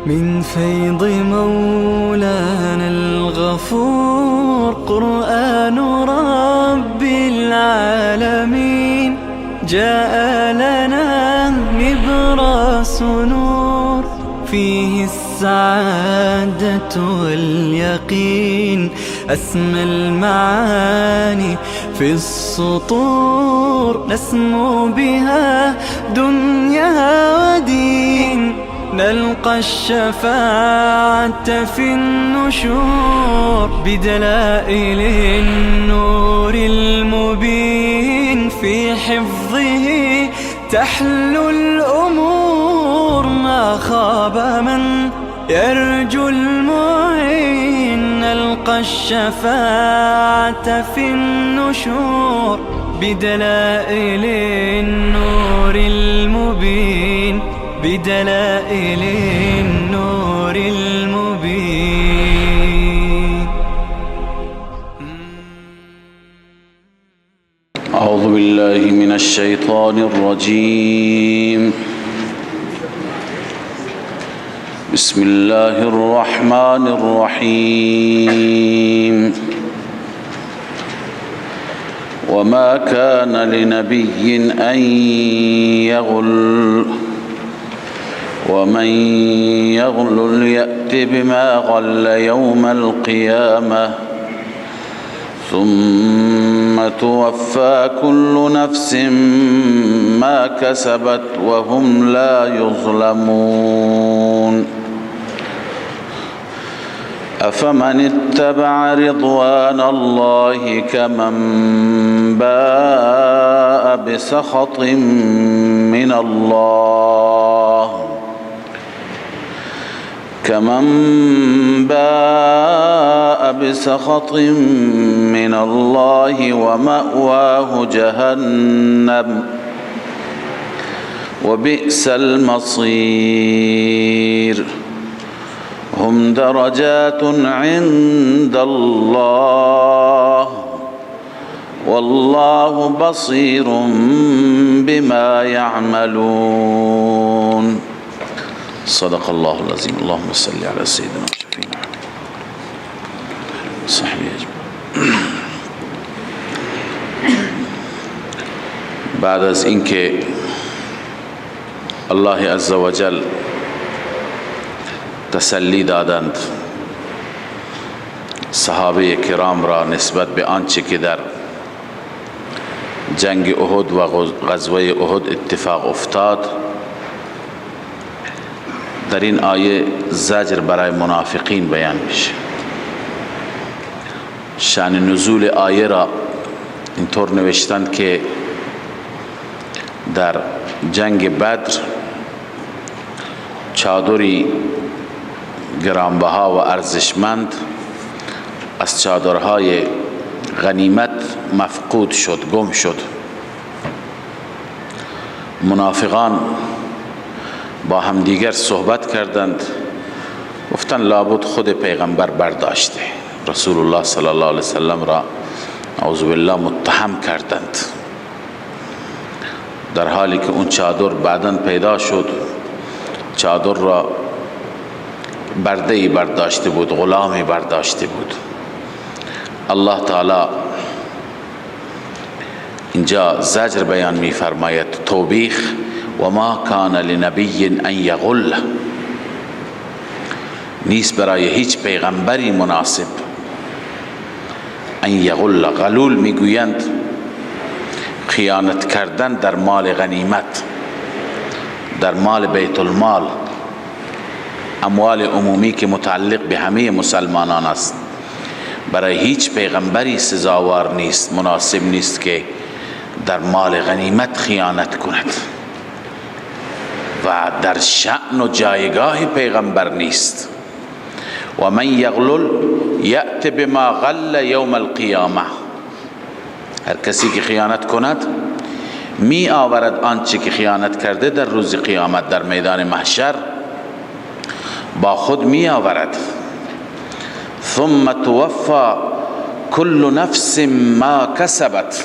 من فيض مولانا الغفور. قرآن رب العالمين جاء لنا نبراس نور، فيه السعادة واليقين، أسمى المعاني في السطور، نسمو بها دنيا ودين، نلقى الشفاعة في النشور، بدلائل النور المبين، في حفظه تحلو الأمور، ما خاب من يرجو المعين، نلقى الشفاعة في النشور، بدلائل النور المبين، بدلائل النور المبين. أعوذ بالله من الشيطان الرجيم. بسم الله الرحمن الرحيم. وما كان لنبي أن يغل ومن يغلل يأت بما غل يوم القيامة ثم توفى كل نفس ما كسبت وهم لا يظلمون. أفمن اتبع رضوان الله كمن باء بسخط من الله كمن باء بسخط من الله ومأواه جهنم وبئس المصير. هم درجات عند الله والله بصير بما يعملون. صدق الله العظیم. اللهم صل على سيدنا وشفينا صحبه اجمعین. بعد از اینکه الله عزوجل تسلی دادند صحابه کرام را نسبت به آنچه که در جنگ احد و غزوه احد اتفاق افتاد، در این آیه زجر برای منافقین بیان میشه. شأن نزول آیه را اینطور نوشتند که در جنگ بدر چادری گرانبها و ارزشمند از چادرهای غنیمت مفقود شد، گم شد. منافقان با همدیگر صحبت کردند، گفتند لابد خود پیغمبر برداشته. رسول الله صلی الله علیه وسلم را اعوذ بالله متهم کردند، در حالی که اون چادر بعداً پیدا شد. چادر را برده‌ای برداشته بود، غلامی برداشته بود. الله تعالی اینجا زجر بیان می فرماید، توبیخ. و ما کان لنبی ان یغل، نیست برای هیچ پیغمبری مناسب ان یغل. غلول میگویند خیانت کردن در مال غنیمت، در مال بیت المال، اموال عمومی که متعلق به همه مسلمانان است. برای هیچ پیغمبری سزاوار نیست، مناسب نیست که در مال غنیمت خیانت کند و در شأن و جایگاه پیغمبر نیست. و من یغلل یأت بما غل یوم القیامه، هر کسی که خیانت کند می آورد آنچه که خیانت کرده در روز قیامت، در میدان محشر با خود می آورد. ثم توفى كل نفس ما کسبت،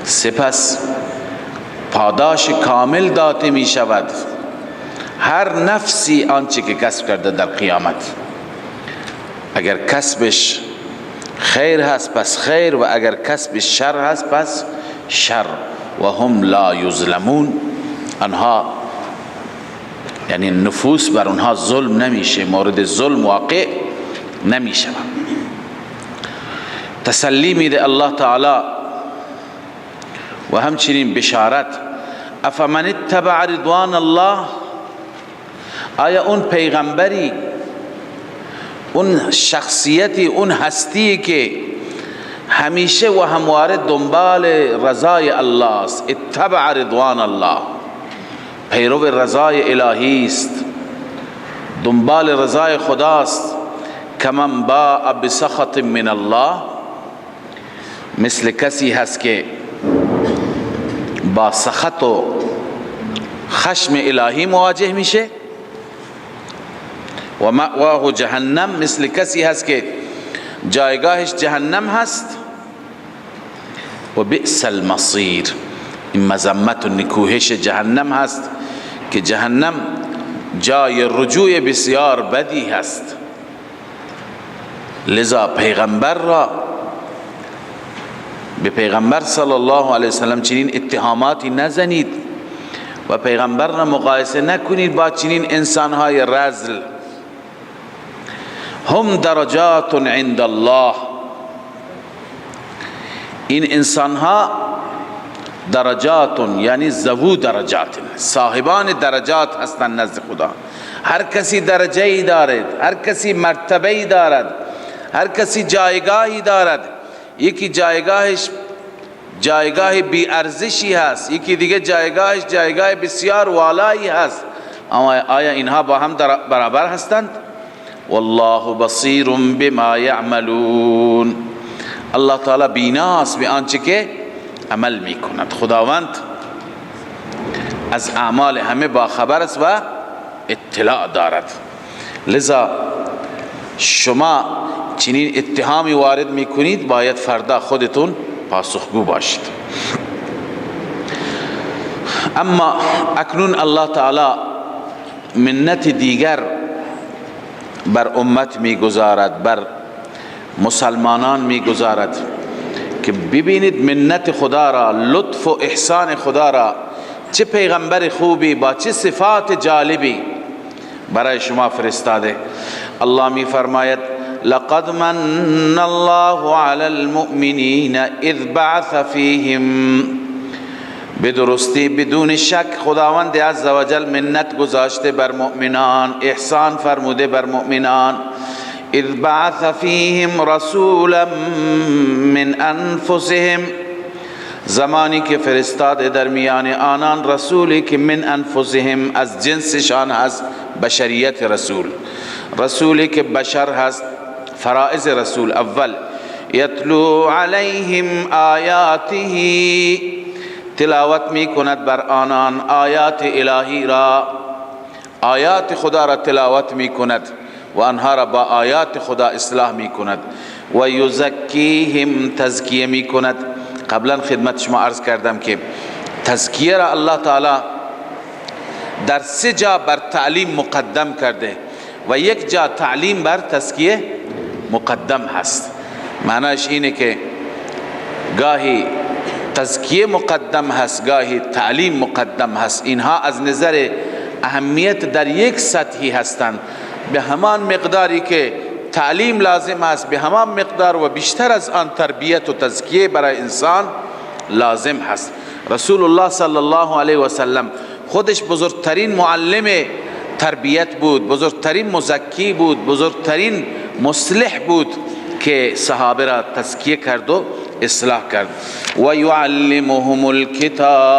سپس پاداش کامل داده می شود هر نفسی آنچه که کسب کرده در قیامت. اگر کسبش خیر هست پس خیر، و اگر کسبش شر هست پس شر. و هم لا یظلمون، آنها یعنی نفوس بر آنها ظلم نمیشه، مورد ظلم واقع نمیشه. تسلی میده الله تعالی و همچنین بشارت. افمن اتبع رضوان الله، آیا اون پیغمبری، اون شخصیتی، اون هستی که همیشه و همواره دنبال رضای الله است، اتبع رضوان الله، پیرو رضای الهی است، دنبال رضای خداست، کمن باء بسخط من الله، مثل کسی هست که با سخط و خشم الهی مواجه میشه، و مأواه جهنم، مثل کسی هست که جایگاهش جهنم هست، و بئس المصیر، این مذمت و نکوهش جهنم هست که جهنم جای رجوع بسیار بدی هست. لذا پیغمبر را، به پیغمبر صلی الله علیه وسلم چنین اتهاماتی نزنید و پیغمبر را مقایسه نکنید با چنین انسانهای رذل. هم درجات عند الله، این انسانها درجات یعنی ذو درجات، صاحبان درجات هستند نزد خدا. هر کسی درجه ای دارد، هر کسی مرتبه ای دارد، هر کسی جایگاهی دارد. یکی جایگاهش جایگاه بی ارزشی هست، یکی دیگه جایگاهش جایگاه بسیار والایی هست. اما آیا اینها با هم برابر هستند؟ والله بصیر بما یعملون، الله تعالی بیناست به آنچه که عمل میکند. خداوند از اعمال همه با خبر است و اطلاع دارد. لذا شما چنین اتهامی وارد میکنید، باید فردا خودتون پاسخگو باشید. اما اکنون الله تعالی منت دیگر بر امت میگذارد، بر مسلمانان میگذارد که ببینید منت خدا را، لطف و احسان خدا را، چه پیغمبر خوبی با چه صفات جالبی برای شما فرستاده. الله می فرماید لقد من الله علی المؤمنین اذ بعث فیهم، بدرستی بدون شک خداوند عزوجل منت گذاشته بر مؤمنان، احسان فرموده بر مؤمنان. اذ بعث فیهم رسولا من انفسهم، زمانی که فرستاده در میان آنان رسولی که من انفسهم، از جنسشان هست، بشریت رسول، رسولی که بشر هست. فرائض رسول: اول یتلو علیهم آیاته، تلاوت می کند بر آنان آیات الهی را، آیات خدا را تلاوت می کند و آنها را با آیات خدا اصلاح می کند. و یزکیهم، تزکیه می کند. قبلا خدمت شما عرض کردم که تزکیه را الله تعالی در سه جا بر تعلیم مقدم کرده و یک جا تعلیم بر تزکیه مقدم هست. معنیش اینه که گاهی تزکیه مقدم هست، گاهی تعلیم مقدم هست. اینها از نظر اهمیت در یک سطحی هستند. به همان مقداری که تعلیم لازم هست، به همان مقدار و بیشتر از آن تربیت و تزکیه برای انسان لازم هست. رسول الله صلی الله علیه و سلم خودش بزرگترین معلم تربیت بود، بزرگترین مزکی بود، بزرگترین مصلح بود که صحابه را تزکیه کرد و اصلاح کرد. و یعلمهم الکتاب،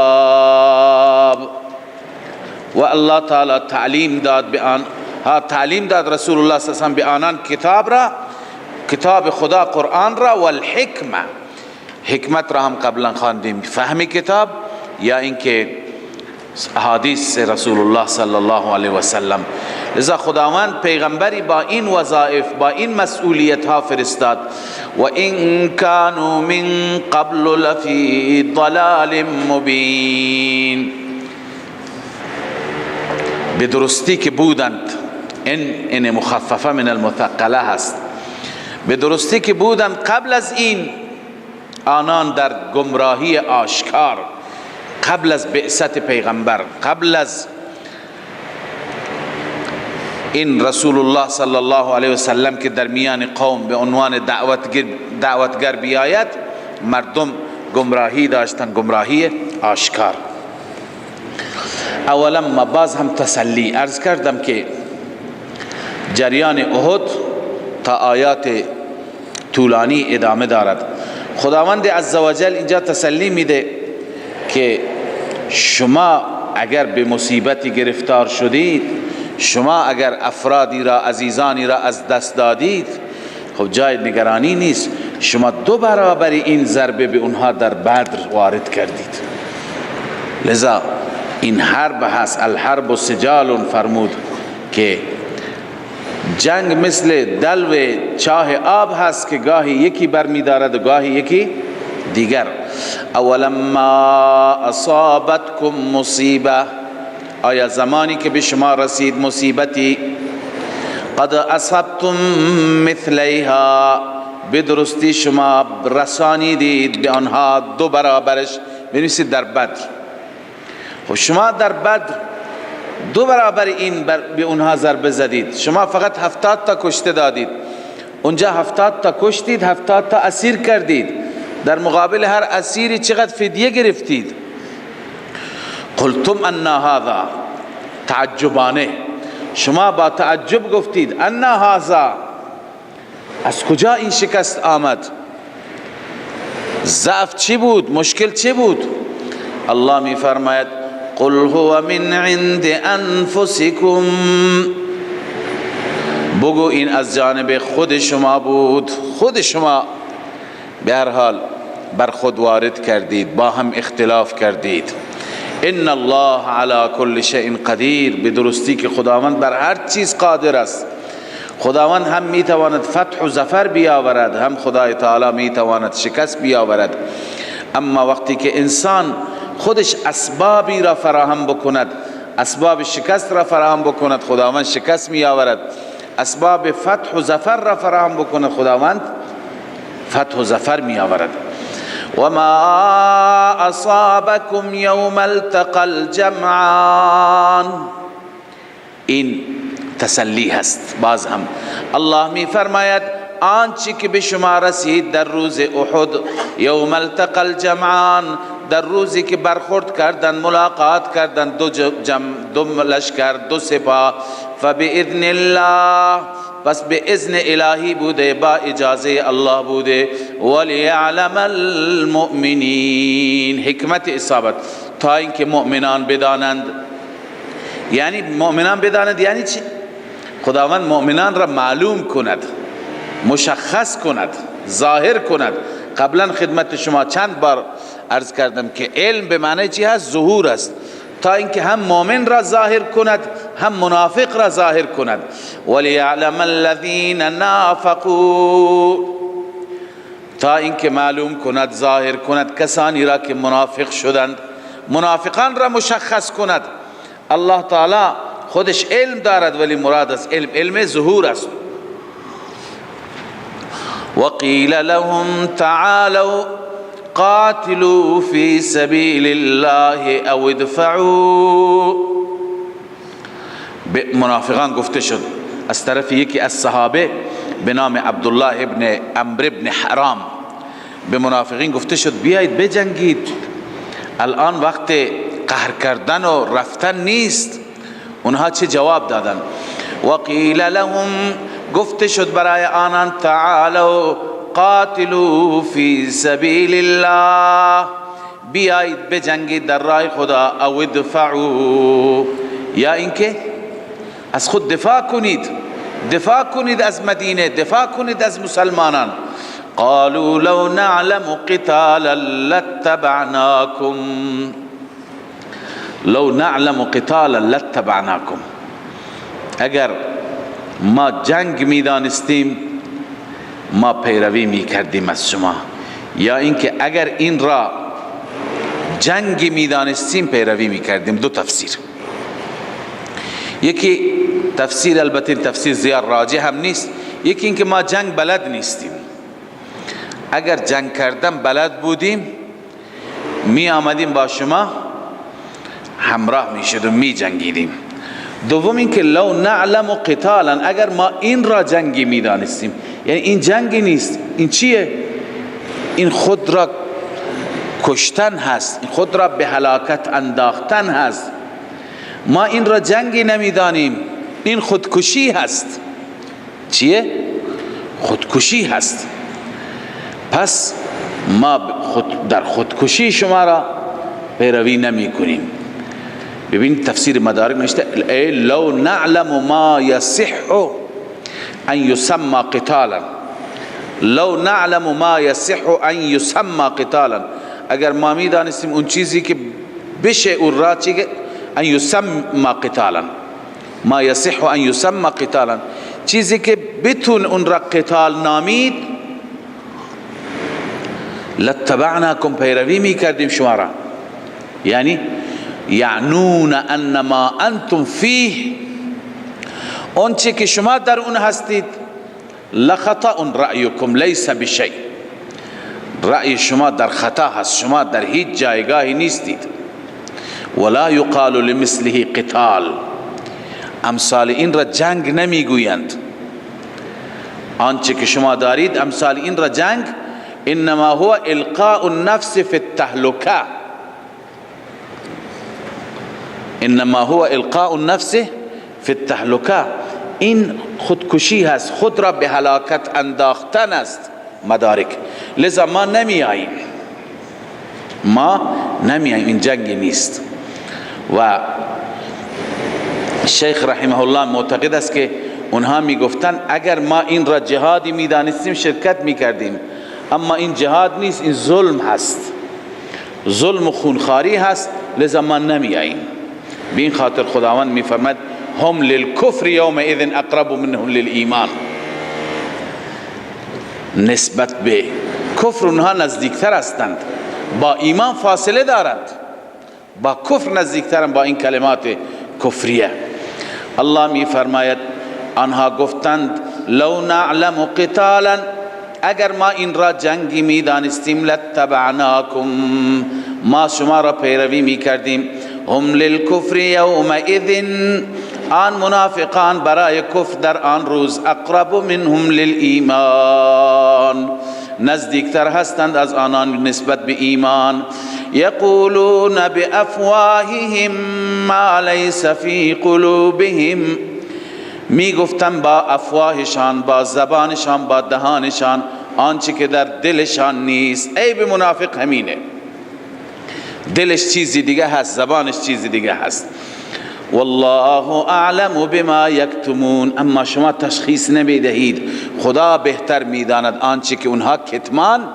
و الله تعالی تعلیم داد به آن، تعلیم داد رسول الله صلی الله علیه و سلم به آنان کتاب را، کتاب خدا قرآن را، و الحکمه، حکمت را هم قبلا خواندیم، فهم کتاب یا اینکه احادیث رسول الله صلی الله علیه و سلم. لذا خداوند پیغمبری با این وظایف، با این مسئولیت ها فرستاد. و این کانوا من قبل لفی ضلال مبین، به درستی که بودند، این مخففه من المثقله هست، به درستی که بودند قبل از این آنان در گمراهی آشکار، قبل از بعثت پیغمبر، قبل از این رسول الله صلی الله علیه وسلم که در میان قوم به عنوان دعوتگر بیاید، مردم گمراهی داشتن، گمراهی آشکار. اولا ما باز هم تسلی عرض کردم که جریان احد تا آیات طولانی ادامه دارد. خداوند عزوجل اینجا تسلی میده که شما اگر به مصیبتی گرفتار شدید، شما اگر افرادی را، عزیزانی را از دست دادید، خب جای نگرانی نیست، شما دو برابر این ضربه به اونها در بدر وارد کردید. لذا این حرب هست، الحرب سجال فرمود که جنگ مثل دلو چاه آب هست که گاهی یکی برمیدارد و گاهی یکی دیگر. اولما اصابتکم مصیبه، آیا زمانی که به شما رسید مصیبتی، قد اصبتم مثلیها، به درستی شما رسانیدید به آنها دو برابرش. بنویسید در بدر، خب شما در بدر دو برابر این به اونها ضربه زدید، شما فقط 70 تا کشته دادید، اونجا 70 تا کشتید، 70 تا اسیر کردید، در مقابل هر اسیری چقدر فدیه گرفتید. قلتم انا هذا، تعجبانه شما با تعجب گفتید انا هذا، از کجا این شکست آمد؟ ضعف چی بود؟ مشکل چی بود؟ الله می فرماید قل هو من عند انفسکم، بگو این از جانب خود شما بود، خود شما به هر حال بر خود وارد کردید، با هم اختلاف کردید. ان الله علی کل شیء قدیر، به درستی که خداوند بر هر چیز قادر است. خداوند هم میتواند فتح و ظفر بیاورد، هم خدای تعالی میتواند شکست بیاورد. اما وقتی که انسان خودش اسبابی را فراهم بکند، اسباب شکست را فراهم بکند، خداوند شکست می آورد. اسباب فتح و ظفر را فراهم بکند، خداوند فتح و ظفر می آورد. و ما اصابکم یوم التقى الجمعان، این تسلی هست. باز هم الله می فرماید آنچه که به شما رسید در روز احد، یوم التقى الجمعان، در روزی که برخورد کردن، ملاقات کردن دو جمع، دو لشکر، دو سپاه، فباذن الله، پس به اذن الهی بوده، با اجازه الله بوده. ولیعلم المؤمنین، حکمت اصابت، تا اینکه مؤمنان بدانند. یعنی مؤمنان بدانند یعنی چی؟ خداوند مؤمنان را معلوم کند، مشخص کند، ظاهر کند. قبلا خدمت شما چند بار عرض کردم که علم به معنی چی هست؟ ظهور است. تا اینکه هم مؤمن را ظاهر کند، هم منافق را ظاهر کند. ولیعلم الذین نافقوا، تا اینکه معلوم کند، ظاهر کند کسانی را که منافق شدند، منافقان را مشخص کند. الله تعالی خودش علم دارد، ولی مراد از علم، علم ظهور است. وقیل لهم تعالوا قاتلوا فی سبیل الله او ادفعوا، به منافقان گفته شد از طرف یکی از صحابه به نام عبدالله ابن عمرو ابن حرام، به منافقین گفته شد بیایید بجنگید، الان وقت قهر کردن و رفتن نیست. اونها چه جواب دادن؟ وقیل لهم، گفته شد برای آنان تعالوا قاتلوا فی سبیل الله، بیایید بجنگید در راه خدا، او ادفعوا، یا اینکه از خود دفاع کنید، دفاع کنید از مدینه، دفاع کنید از مسلمانان. قالوا لو نعلم قتالا لاتبعناکم، لو نعلم قتالا لاتبعناکم. اگر ما جنگ میدانستیم ما پیروی میکردیم از شما، یا اینکه اگر این را جنگ میدانستیم پیروی میکردیم. دو تفسیر، یکی تفسیر البته تفسیر زیاد راجح هم نیست، یکی اینکه ما جنگ بلد نیستیم، اگر جنگ کردن بلد بودیم می آمدیم با شما همراه می شدیم می جنگیدیم. دوم اینکه لو نعلم قتالا، اگر ما این را جنگی می دانستیم، یعنی این جنگی نیست، این چیه؟ این خود را کشتن هست، خود را به هلاکت انداختن هست. ما این را جنگی نمیدانیم، این خودکشی هست. چیه؟ خودکشی هست. پس ما در خودکشی شما را پیروی نمی کنیم. ببین تفسیر مدارک نوشته ای لو نعلم ما یصح ان یسمى قتالا، لو نعلم ما یصح ان یسمى قتالا، اگر ما می دانستیم اون چیزی که بشه اون را چی، ان یسمى قتالا، ما یصح ان یسمى قتالا، چیزی که بتون اون را قتال نامید، لاتبعناکم، پیروی می کردیم شما را. یعنی یعنون ان ما انتم فیه، اون چی که شما در اون هستید، لخطأ رأیکم لیس بشیء، رأی شما در خطا هست، شما در هیچ جایگاهی نیستید. ولا یقال لمثله قتال، امثال این را جنگ نمیگویند. آنچه که شما دارید امثال این را جنگ، انما هو القاء النفس فی التهلکه، انما هو القاء النفس فی التهلکه، این خودکشی هست، خود را به هلاکت انداختن است. مدارک لذا ما نمیاییم، ما نمیاییم، این جنگ نیست. و شیخ رحمه الله معتقد است که اونها میگفتن اگر ما این را جهادی میدانستیم شرکت میکردیم، اما این جهاد نیست، این ظلم هست، ظلم و خونخواری هست، لذا ما نمیاییم. به این خاطر خداوند میفرماد هم للکفر یومئذ اقرب منهم للایمان، نسبت به کفر اونها نزدیکتر هستند، با ایمان فاصله دارند، با کفر نزدیکترند، با این کلمات کفریه. الله می فرماید آنها گفتند لو نعلم قتالا، اگر ما این را جنگی می دانستیم، لاتبعناکم، ما شما را پیروی می کردیم. هم للکفر یومئذ، آن منافقان برای کفر در آن روز، اقرب منهم للایمان، نزدیکتر هستند از آنان نسبت به ایمان. یقولون بافواههم ما لیس فی قلوبهم، می گفتن با افواهشان، با زبانشان، با دهانشان آنچه که در دلشان نیست. عیب منافق همینه، دلش چیزی دیگه هست، زبانش چیزی دیگه هست. والله اعلم بما یکتمون، اما شما تشخیص نمیدهید، خدا بهتر میداند آنچه که اونها کتمان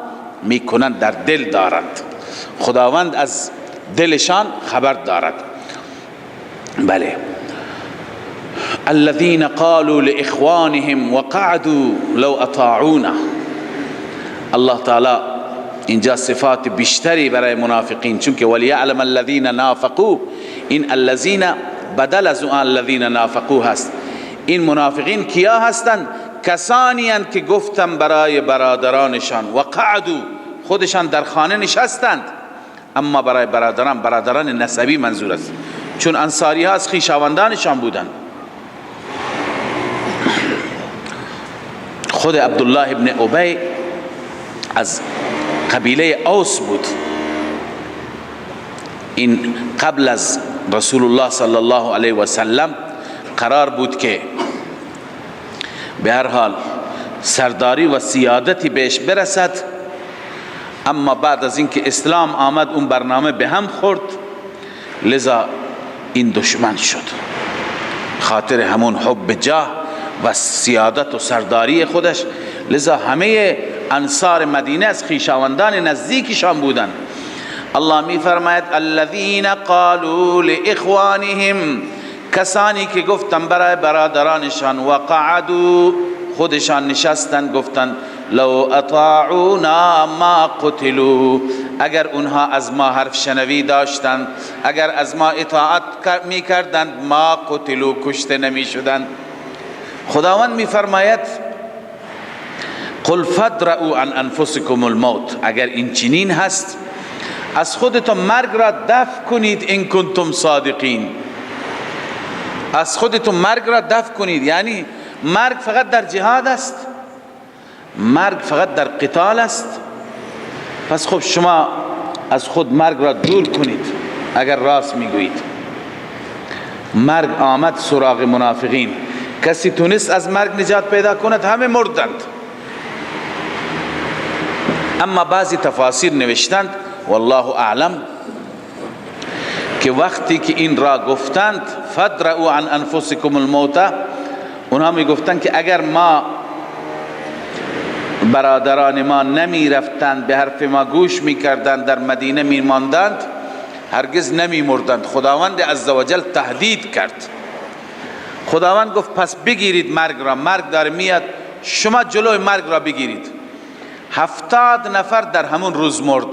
میکنند، در دل دارند، خداوند از دلشان خبر دارد. بله، الذين قالوا لإخوانهم وقعدوا لو اطاعونا. الله تعالی اینجا صفات بیشتری برای منافقین، چون که ولیعلم الذین نافقوا، این الذین بدل از آن الذین نافقوا هست. این منافقین کیا هستند؟ کسانی هستند که گفتن برای برادرانشان، وقعدوا، خودشان در خانه نشستند، اما برای برادران، برادران نسبی منظور است، چون انصاری ها از خویشاوندانشان بودند. خود عبدالله ابن ابی از قبیله اوس بود. این قبل از رسول الله صلی الله علیه و سلم قرار بود که به هر حال سرداری و سیادتی بهش برسد، اما بعد از اینکه اسلام آمد اون برنامه به هم خورد، لذا این دشمن شد. خاطر همون حب جاه و سیادت و سرداری خودش، لذا همه انصار مدینه از خویشاوندان نزدیکشان بودند. الله می فرماید الذین قالوا لاخوانهم، کسانی که گفتن برای برادرانشان، و قعدوا، خودشان نشستن گفتن لو اطاعونا ما قتلوا، اگر اونها از ما حرف شنوی داشتند، اگر از ما اطاعت می کردند، ما قتلوا، کشته نمی شدند. خداوند می فرماید قل فادرؤوا عن انفسکم الموت، اگر این چنین هست از خودتون مرگ را دفع کنید، ان کنتم صادقین، از خودتون مرگ را دفع کنید. یعنی مرگ فقط در جهاد است، مرگ فقط در قتال است. پس خب شما از خود مرگ را دور کنید اگر راست میگویید. مرگ آمد سراغ منافقین، کسی تونست از مرگ نجات پیدا کند؟ همه مردند. اما بعضی تفاسیر نوشتند والله اعلم که وقتی که این را گفتند فادرؤوا عن انفسکم الموت، اونها می گفتند که اگر ما برادران ما نمی رفتند، به حرف ما گوش می کردند، در مدینه می ماندند، هرگز نمی مردند. خداوند عزوجل تهدید کرد. خداوند گفت پس بگیرید مرگ را، مرگ داره میاد، شما جلوی مرگ را بگیرید. 70 نفر در همون روز مرد.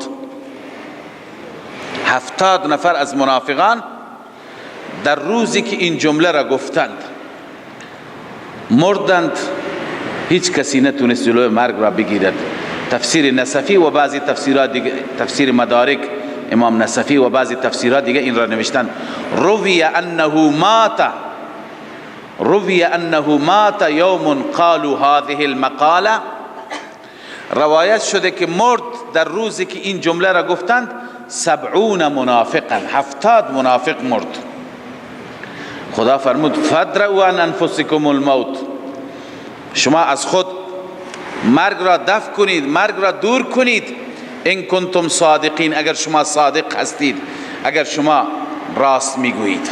70 نفر از منافقان در روزی که این جمله را گفتند مردند. هیچ کسی نتونست جلوی مرگ را بگیرد. تفسیر نسفی و بعضی تفسیرات دیگه، تفسیر مدارک امام نسفی و بعضی تفسیرات دیگه این را نوشتند. روی انه مات، روی انه مات یوم قالوا هذه المقاله، روایت شده که مرد در روزی که این جمله را گفتند 70 منافقا، 70 منافق مرد. خدا فرمود فادرؤوا عن انفسکم الموت، شما از خود مرگ را دفع کنید، مرگ را دور کنید، ان کنتم صادقین، اگر شما صادق هستید، اگر شما راست میگویید.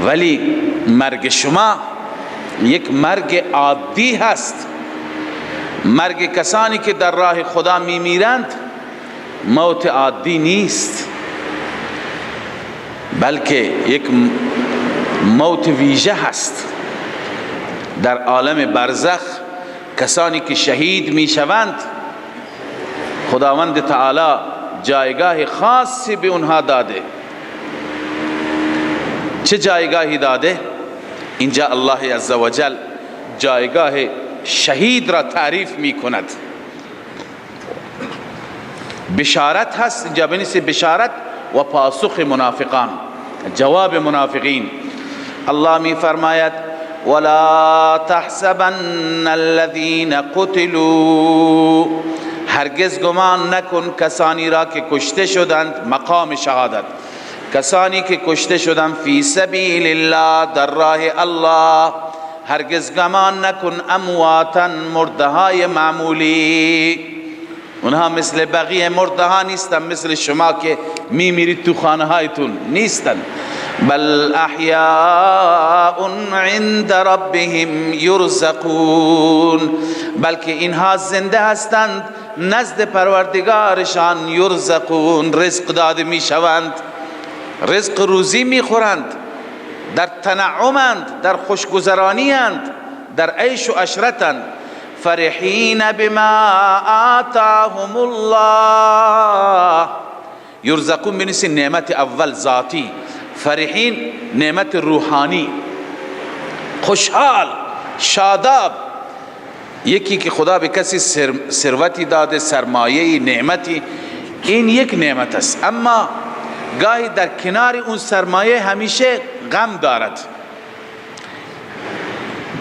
ولی مرگ شما یک مرگ عادی هست. مرگ کسانی که در راه خدا میمیرند موت عادی نیست، بلکه یک موت ویژه هست. در عالم برزخ کسانی که شهید میشوند خداوند تعالی جایگاه خاصی به اونها داده. چه جایگاهی داده؟ اینجا الله عزوجل جایگاه شهید را تعریف میکند. بشارت هست اینجا، بنویسید بشارت و پاسخ منافقان، جواب منافقین. الله می فرماید ولا تحسبن الذين قتلوا، هرگز گمان نکن کسانی را که کشته شدند، مقام شهادت، کسانی که کشته شدند فی سبیل الله، در راه الله، هرگز گمان نکن امواتا، مرده های معمولی. اونها مثل بقیه مرده ها نیستن، مثل شما که میمیرید تو خانه هایتون نیستن. بل احیاء عند ربهم یرزقون، بلکه اینها زنده هستند نزد پروردگارشان، یرزقون، رزق داده میشوند، رزق روزی میخورند، در تنعمند، در خوشگذرانی اند، در عیش و عشرتند. فرحین بما آتاهم الله، یرزقون بنیسی نعمت اول ذاتی، فرحین نعمت روحانی، خوشحال شاداب. یکی که خدا به کسی ثروتی داده، سرمایه، نعمتی، این یک نعمت است. اما گاهی در کنار اون سرمایه همیشه غم دارد،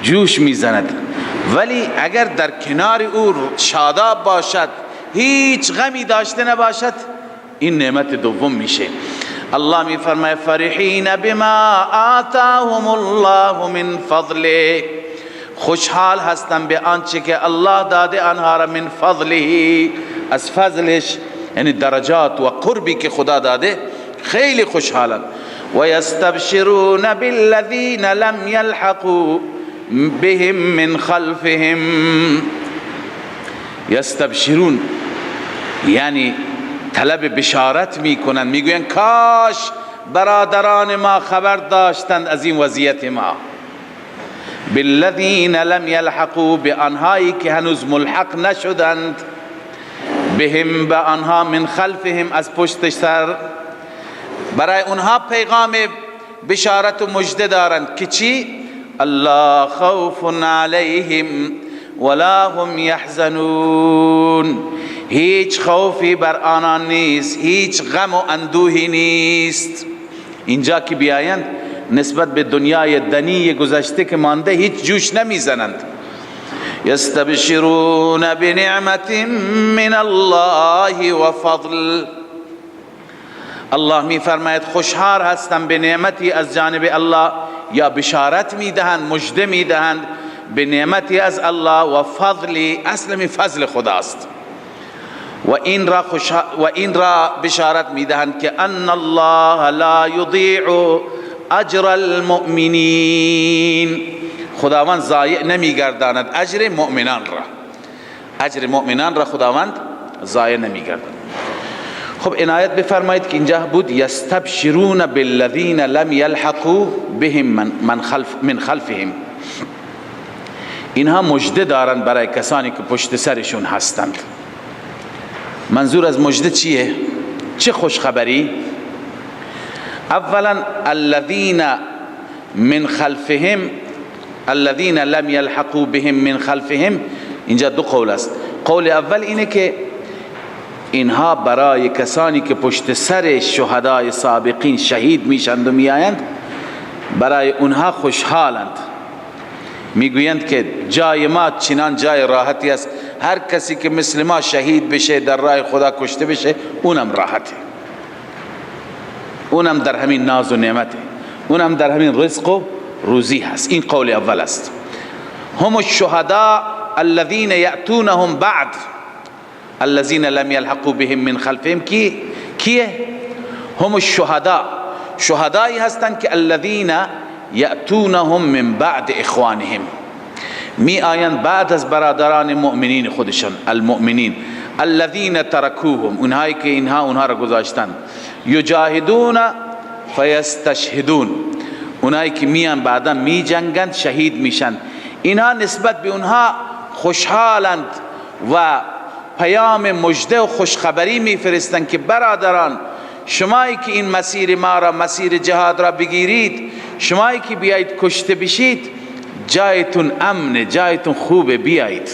جوش میزند. ولی اگر در کنار او شاداب باشد، هیچ غمی داشته نباشد، این نعمت دوم میشه. الله می فرماید فرحین بما آتاهم الله من فضله، خوشحال هستن به آنچه که الله داده آنها را، من فضله، از فضلش، یعنی درجات و قربی که خدا داده، خیلی خوشحالن. و یستبشرون بالذین لم یلحقوا بهم من خلفهم، یستبشرون یعنی طلب بشارت میکنن، میگوین کاش برادران ما خبر داشتند از این وضعیت ما. بالذین لم یلحقوا، به آنهایی که هنوز ملحق نشدند، بهم، به آنها، من خلفهم، از پشت سر. برای اونها پیغام بشارت و مژده دارند که چی؟ الله خوف علیهم ولا هم یحزنون. هیچ خوفی بر آنان نیست، هیچ غم و اندوهی نیست. اینجا که بیایند نسبت به دنیای دنی گذشته که مانده هیچ جوش نمیزنند. یستبشرون بنعمت من الله و فضل. الله می فرماید خوشحال هستم به نعمتی از جانب الله، یا بشارت میدهند، مژده میدهند به نعمتی از الله و فضلی، اصل می فضل خداست، و این را بشارت میدهند که ان الله لا یضیع اجر المؤمنین. خداوند ضایع نمیگرداند اجر مؤمنان را، اجر مؤمنان را خداوند ضایع نمیگرداند. خب عنایت بفرمایید که اینجا بود یستبشرون بالذین لم یلحقوا بهم من خلفهم. اینها مژده دارند برای کسانی که پشت سرشون هستند. منظور از مژده چیه؟ چه خوشخبری؟ اولا الذین من خلفهم، الذین لم یلحقوا بهم من خلفهم، اینجا دو قول است. قول اول اینه که اینها برای کسانی که پشت سر شهدای سابقین شهید میشند و میآیند، برای اونها خوشحالند، میگویند که جای ما چنان جای راحتی است، هر کسی که مثل ما شهید بشه، در راه خدا کشته بشه، اونم راحته، اونم در همین ناز و نعمته، اونم در همین رزق و روزی هست. این قول اول است. هم الشهداء الذين يأتونهم بعد الذين لم يلحقوا بهم من خلفهم. کیه؟ هم الشهداء، شهدایی هستند که الذين یأتونهم من بعد اخوانهم، می آیند بعد از برادران مؤمنین خودشان، المؤمنین الذين ترکوهم، اونهایی که اینها اونها را گذاشتند، یجاهدون فیستشهدون، اونهایی که میان بعدا می جنگند، شهید میشن. اینها نسبت به اونها خوشحالند و پیام مژده و خوشخبری میفرستند که برادران، شمایی که این مسیر ما را، مسیر جهاد را بگیرید، شمایی که بیایید کشته بشید، جایتون امنه، جایتون خوبه، بیایید.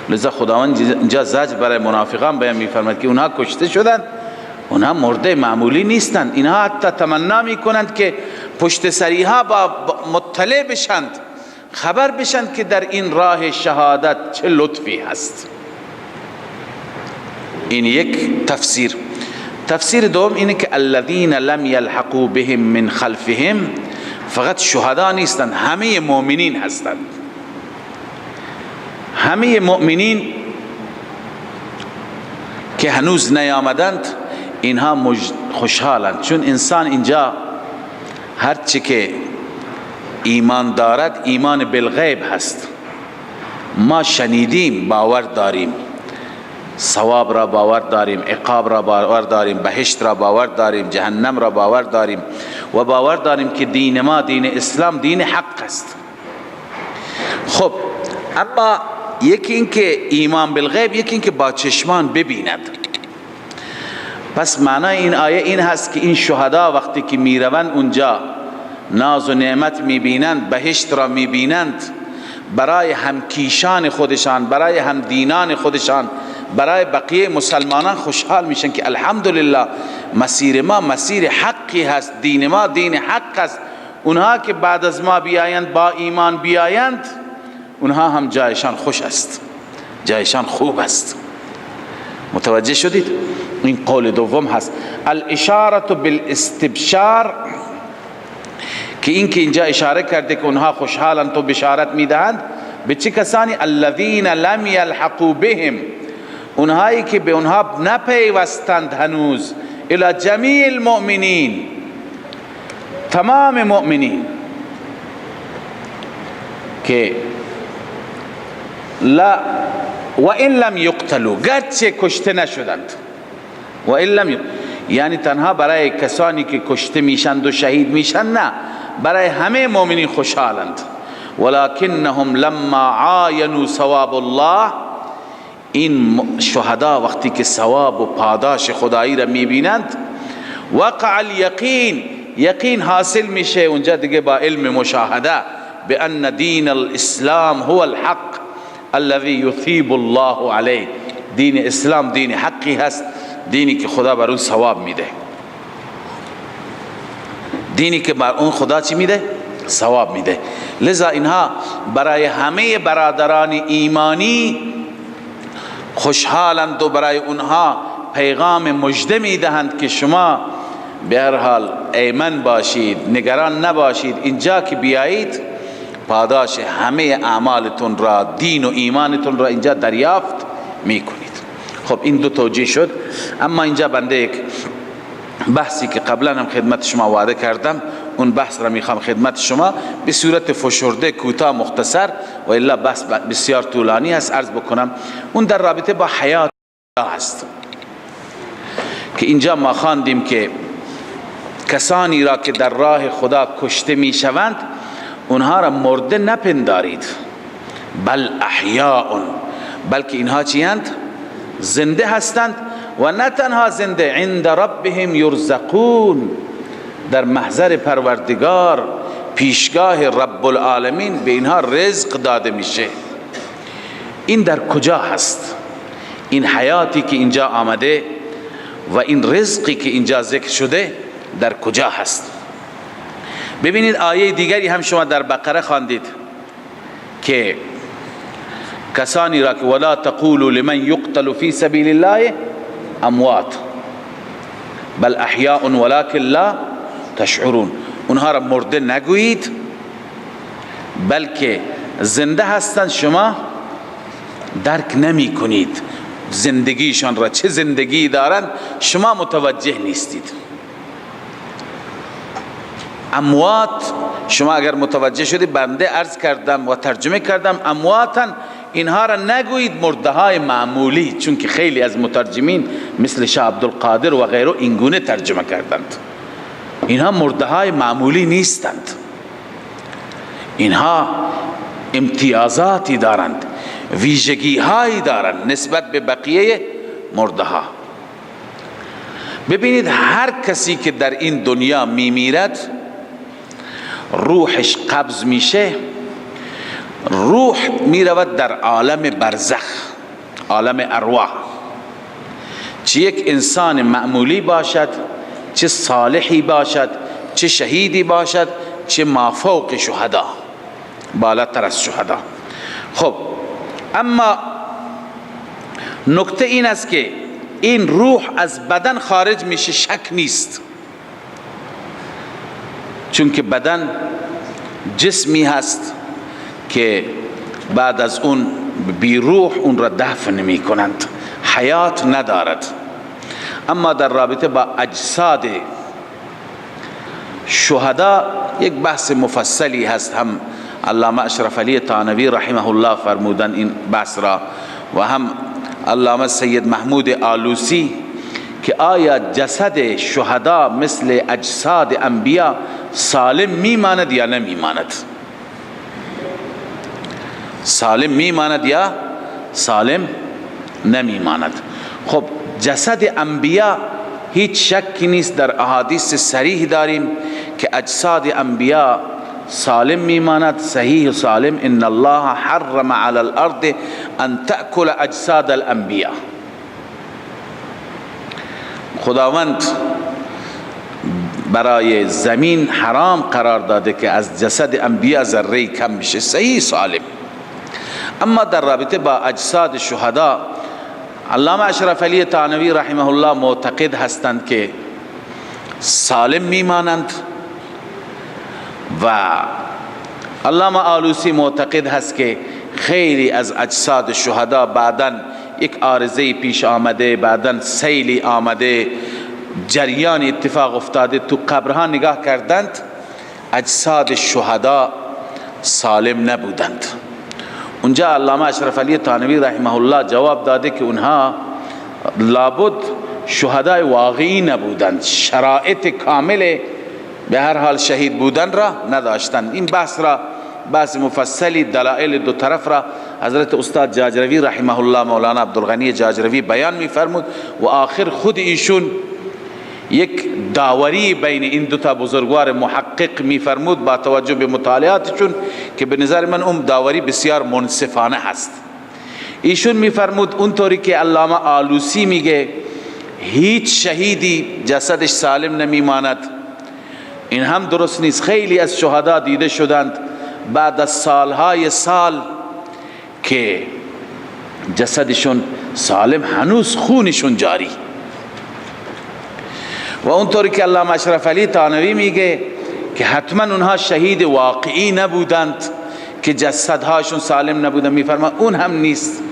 لذا خداوند اینجا زجر برای منافقان بیان میفرماید که اونها کشته شدند، اونها مرده معمولی نیستند، اینها حتی تمنا میکنند که پشت سریها با مطلع بشند، خبر بشند که در این راه شهادت چه لطفی هست. این یک تفسیر. تفسیر دوم اینه که الذین لم یلحقوا بهم من خلفهم فقط شهدا نیستند، همه مؤمنین هستند. همه مؤمنین که هنوز نیامدند، اینها خوشحالند، چون انسان اینجا هرچی که ایمان دارد ایمان بالغیب هست. ما شنیدیم، باور داریم، ثواب را باور داریم، عقاب را باور داریم، بهشت را باور داریم، جهنم را باور داریم و باور داریم که دین ما، دین اسلام، دین حق است. خب اما یکی این که ایمان بالغیب، یکی این که با چشمان ببیند. پس معنای این آیه این هست که این شهدا وقتی که میروند اونجا ناز و نعمت میبینند، بهشت را میبینند، برای همکیشان خودشان، برای همدینان خودشان، برای بقیه مسلمانان خوشحال میشن که الحمدلله مسیر ما مسیر حقی هست، دین ما دین حق است. اونها که بعد از ما بیایند، با ایمان بیایند، اونها هم جایشان خوش است، جایشان خوب است. متوجه شدید؟ این قول دوم هست. الاشاره بالاستبشار، که این که اینجا اشاره کرده که اونها خوشحالند تو بشارت میدهند به چه کسانی؟ الذین لم یلحقوا بهم، اونهایی که به اونها نپیوستند هنوز، الی جمیع المؤمنین، تمام مؤمنین که لا و ان لم یقتلوا، گرچه کشته نشدند، و ان لم یقتلوا، یعنی تنها برای کسانی که کشته میشند و شهید میشن نه، برای همه مؤمنین خوشحالند. ولکنهم لما عاینوا ثواب الله، این شهدا وقتی که ثواب و پاداش خدایی را میبینند، وقع الیقین، یقین حاصل میشه اونجا دیگه با علم مشاهده، بان دین الاسلام هو الحق الذي یثیب الله علیه. دین اسلام دین حقی هست، دینی که خدا بر اون ثواب میده، دینی که بر اون خدا چی میده؟ ثواب میده. لذا اینها برای همه برادران ایمانی خوشحالند و برای اونها پیغام مژده میدهند که شما به هر حال ایمن باشید، نگران نباشید، اینجا که بیایید پاداش همه اعمالتون را، دین و ایمانتون را اینجا دریافت میکنید. خب این دو توجیه شد. اما اینجا بنده یک بحثی که قبلا هم خدمت شما وعده کردم، اون بحث را میخوام خدمت شما به صورت فشرده، کوتاه، مختصر و الا بحث بسیار طولانی است عرض بکنم. اون در رابطه با حیات است که اینجا ما خواندیم که کسانی را که در راه خدا کشته میشوند اونها را مرده نپندارید، بل احیاء، بلکه اینها چی اند؟ زنده هستند. و نه تنها زنده، عند ربهم یرزقون، در محضر پروردگار، پیشگاه رب العالمین به اینها رزق داده میشه. این در کجا هست؟ این حیاتی که اینجا آمده و این رزقی که اینجا ذکر شده در کجا هست؟ ببینید آیه دیگری هم شما در بقره خواندید که کسانی را که ولا تقولوا لمن یقتل فی سبیل الله اموات بل احیاء ولکن لا تشعرون، اونها را مرده نگویید بلکه زنده هستند، شما درک نمی کنید زندگیشان را، چه زندگی دارند شما متوجه نیستید. اموات شما اگر متوجه شدید، بنده عرض کردم و ترجمه کردم، امواتن اینها را نگویید مرده های معمولی، چون که خیلی از مترجمین مثل شاه عبدالقادر و غیره اینگونه ترجمه کردند. اینها مرده های معمولی نیستند، اینها امتیازاتی دارند، ویژگی هایی دارند نسبت به بقیه مرده ها. ببینید هر کسی که در این دنیا میمیرد روحش قبض میشه، روح میرود در عالم برزخ، عالم ارواح. چه یک انسان معمولی باشد، چه صالحی باشد، چه شهیدی باشد، چه مافوق شهدا، بالاتر از شهدا. خب اما نکته این است که این روح از بدن خارج میشه، شک نیست، چون که بدن جسمی هست که بعد از اون بی روح اون را دفن می کنند، حیات ندارد. اما در رابطه با اجساد شهدا یک بحث مفصلی هست، هم علامه اشرف علی تانوی رحمه الله فرمودن این بحث را، و هم علامه سید محمود آلوسی، که آیا جسد شهدا مثل اجساد انبیا سالم میماند یا نمیماند؟ سالم میماند یا سالم نمیماند؟ خب جسد انبیا هیچ شکی نیست، در احادیث صریح داریم که اجساد انبیا سالم میماند، صحیح سالم. ان الله حرم علی الارض ان تأکل اجساد الانبیاء. خداوند برای زمین حرام قرار داده که از جسد انبیا ذره کم بشه، صحیح سالم. اما در رابطه با اجساد شهدا علامه اشرف علی تانوی رحمه الله معتقد هستند که سالم میمانند، و علامه آلوسی معتقد هست که خیلی از اجساد شهدا بعداً یک عارضه پیش آمده، بعداً سیلی آمده، جریان اتفاق افتاده، تو قبرها نگاه کردند اجساد شهدا سالم نبودند. اونجا علامه اشرف علی تانوی رحمه الله جواب داده که اونها لابد شهدای واقعی نبودند، شرایط کامل به هر حال شهید بودن را نداشتند. این بحث را، بحث مفصلی، دلائل دو طرف را حضرت استاد جاجروی رحمه الله، مولانا عبدالغنی جاجروی بیان می فرمود و آخر خود ایشون یک داوری بین این دو تا بزرگوار محقق می فرمود با توجه به مطالعاتشون که به نظر من اون داوری بسیار منصفانه هست. ایشون می فرمود اونطوری که علامه آلوسی میگه هیچ شهیدی جسدش سالم نمیماند، این هم درست نیست. خیلی از شهدا دیده شدند بعد از سالهای سال که جسدشون سالم، هنوز خونشون جاری. و اونطوری که علامه اشرف علی تانوی میگه که حتما اونها شهید واقعی نبودند که جسدهاشون سالم نبودند، میفرما اون هم نیست.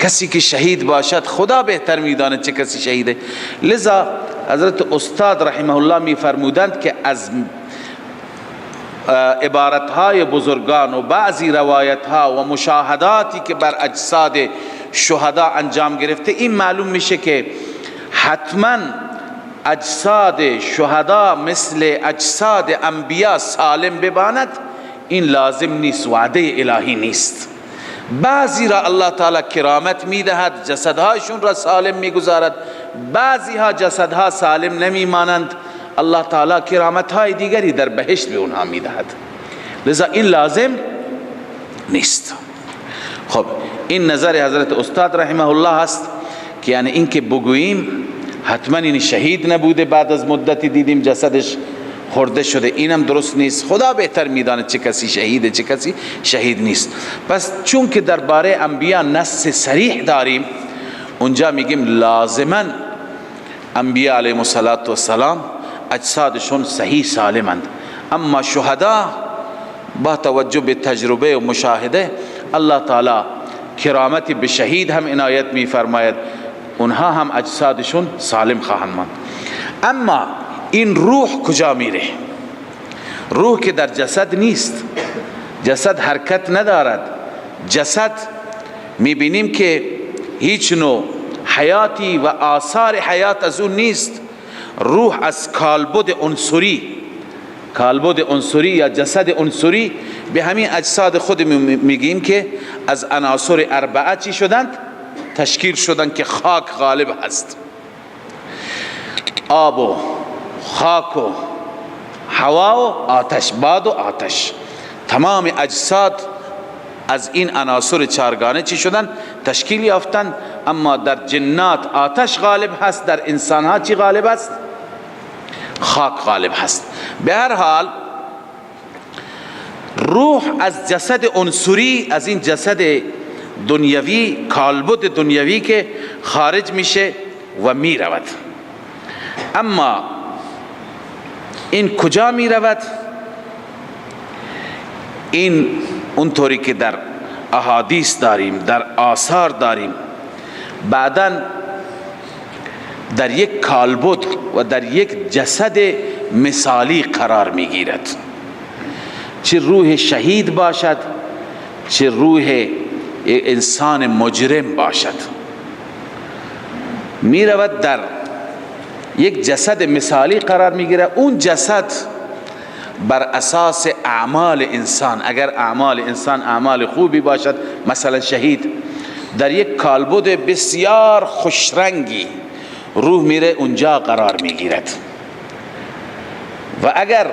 کسی که شهید باشد خدا بهتر میداند چه کسی شهیده. لذا حضرت استاد رحمه الله میفرمودند که از عبارتهای بزرگان و بعضی روایتها و مشاهداتی که بر اجساد شهدا انجام گرفته، این معلوم میشه که حتما اجساد شهدا مثل اجساد انبیا سالم بباند، این لازم نیست، وعده الهی نیست. بعضی را الله تعالی کرامت میدهد، جسدهایشون را سالم میگذارد، بعضی ها جسدها سالم نمیمانند، الله تعالی کرامت های دیگری در بهشت به اونها میدهد. لذا این لازم نیست. خب این نظر حضرت استاد رحمه الله هست که یعنی این که بگوییم حتما این شهید نبوده، بعد از مدتی دیدیم جسدش خورده شده، اینم درست نیست. خدا بهتر میداند چه کسی شهیده چه کسی شهید نیست. پس چون که درباره انبیا نص صریح داریم، اونجا میگیم لازما انبیا علیهم السلام اجسادشون صحیح سالمند. اما شهدا با توجه به تجربه و مشاهده الله تعالی کرامت به شهید هم عنایت میفرماید، اونها هم اجسادشون سالم خواهند ماند. اما این روح کجا میره؟ روح که در جسد نیست، جسد حرکت ندارد، جسد میبینیم که هیچ نوع حیاتی و آثار حیات از اون نیست. روح از کالبد عنصری، کالبد عنصری یا جسد عنصری، به همین اجساد خود میگیم که از عناصر اربعه چی شدند؟ تشکیل شدند که خاک غالب هست، آب و خاک و هوا و آتش، باد و آتش. تمام اجساد از این عناصر چارگانه چی شدن؟ تشکیل یافتن. اما در جنات آتش غالب هست، در انسان ها چی غالب است؟ خاک غالب هست. به هر حال روح از جسد عنصری، از این جسد دنیوی، کالبد دنیوی که خارج میشه و میرود. اما این کجا میرود؟ این اونطوری که در احادیث داریم، در آثار داریم، بعداً در یک کالبد و در یک جسد مثالی قرار میگیرد، چه روح شهید باشد چه روح انسان مجرم باشد، میرود در یک جسد مثالی قرار میگیرد. اون جسد بر اساس اعمال انسان، اگر اعمال انسان اعمال خوبی باشد، مثلا شهید در یک کالبد بسیار خوشرنگی روح میره اونجا قرار میگیرد، و اگر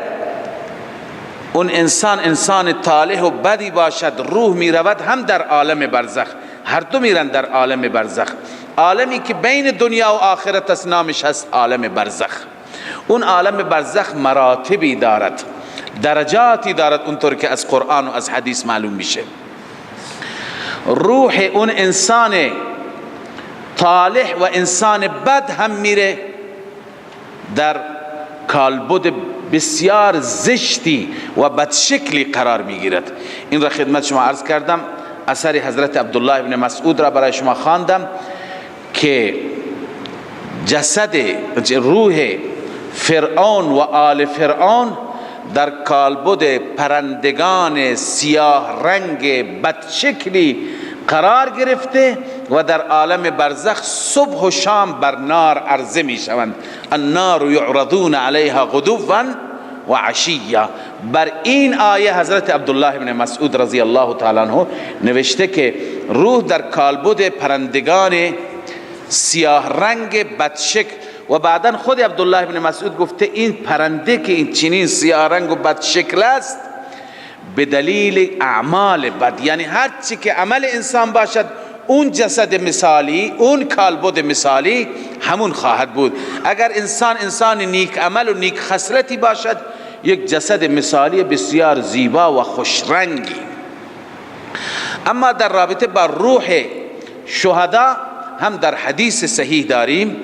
اون انسان انسان طالح و بدی باشد، روح میرود هم در عالم برزخ، هر دو میرن در عالم برزخ، عالمی که بین دنیا و آخرت است، نامش هست عالم برزخ. اون عالم برزخ مراتبی دارد، درجاتی دارد، اونطور که از قرآن و از حدیث معلوم میشه. روح اون انسان طالح و انسان بد هم میره در کالبد بسیار زشتی و بدشکلی قرار میگیرد. این را خدمت شما عرض کردم، اثر حضرت عبدالله ابن مسعود را برای شما خواندم که جسد روح فرعون و آل فرعون در کالبد پرندگان سیاه رنگ بدشکلی قرار گرفته و در عالم برزخ صبح و شام بر نار عرضه می شوند. النار یعرضون علیها غدوا و عشیا. بر این آیه حضرت عبدالله بن مسعود رضی الله تعالی عنہ نوشته که روح در کالبد پرندگان سیاه رنگ بدشکل، و بعدا خود عبدالله بن مسعود گفته این پرنده که این چنین سیاه رنگ و بدشکل است به دلیل اعمال بد، یعنی هر چی که عمل انسان باشد اون جسد مثالی، اون کالبد مثالی همون خواهد بود. اگر انسان انسان نیک عمل و نیک خصلتی باشد، یک جسد مثالی بسیار زیبا و خوش رنگی. اما در رابطه با روح شهدا هم در حدیث صحیح داریم،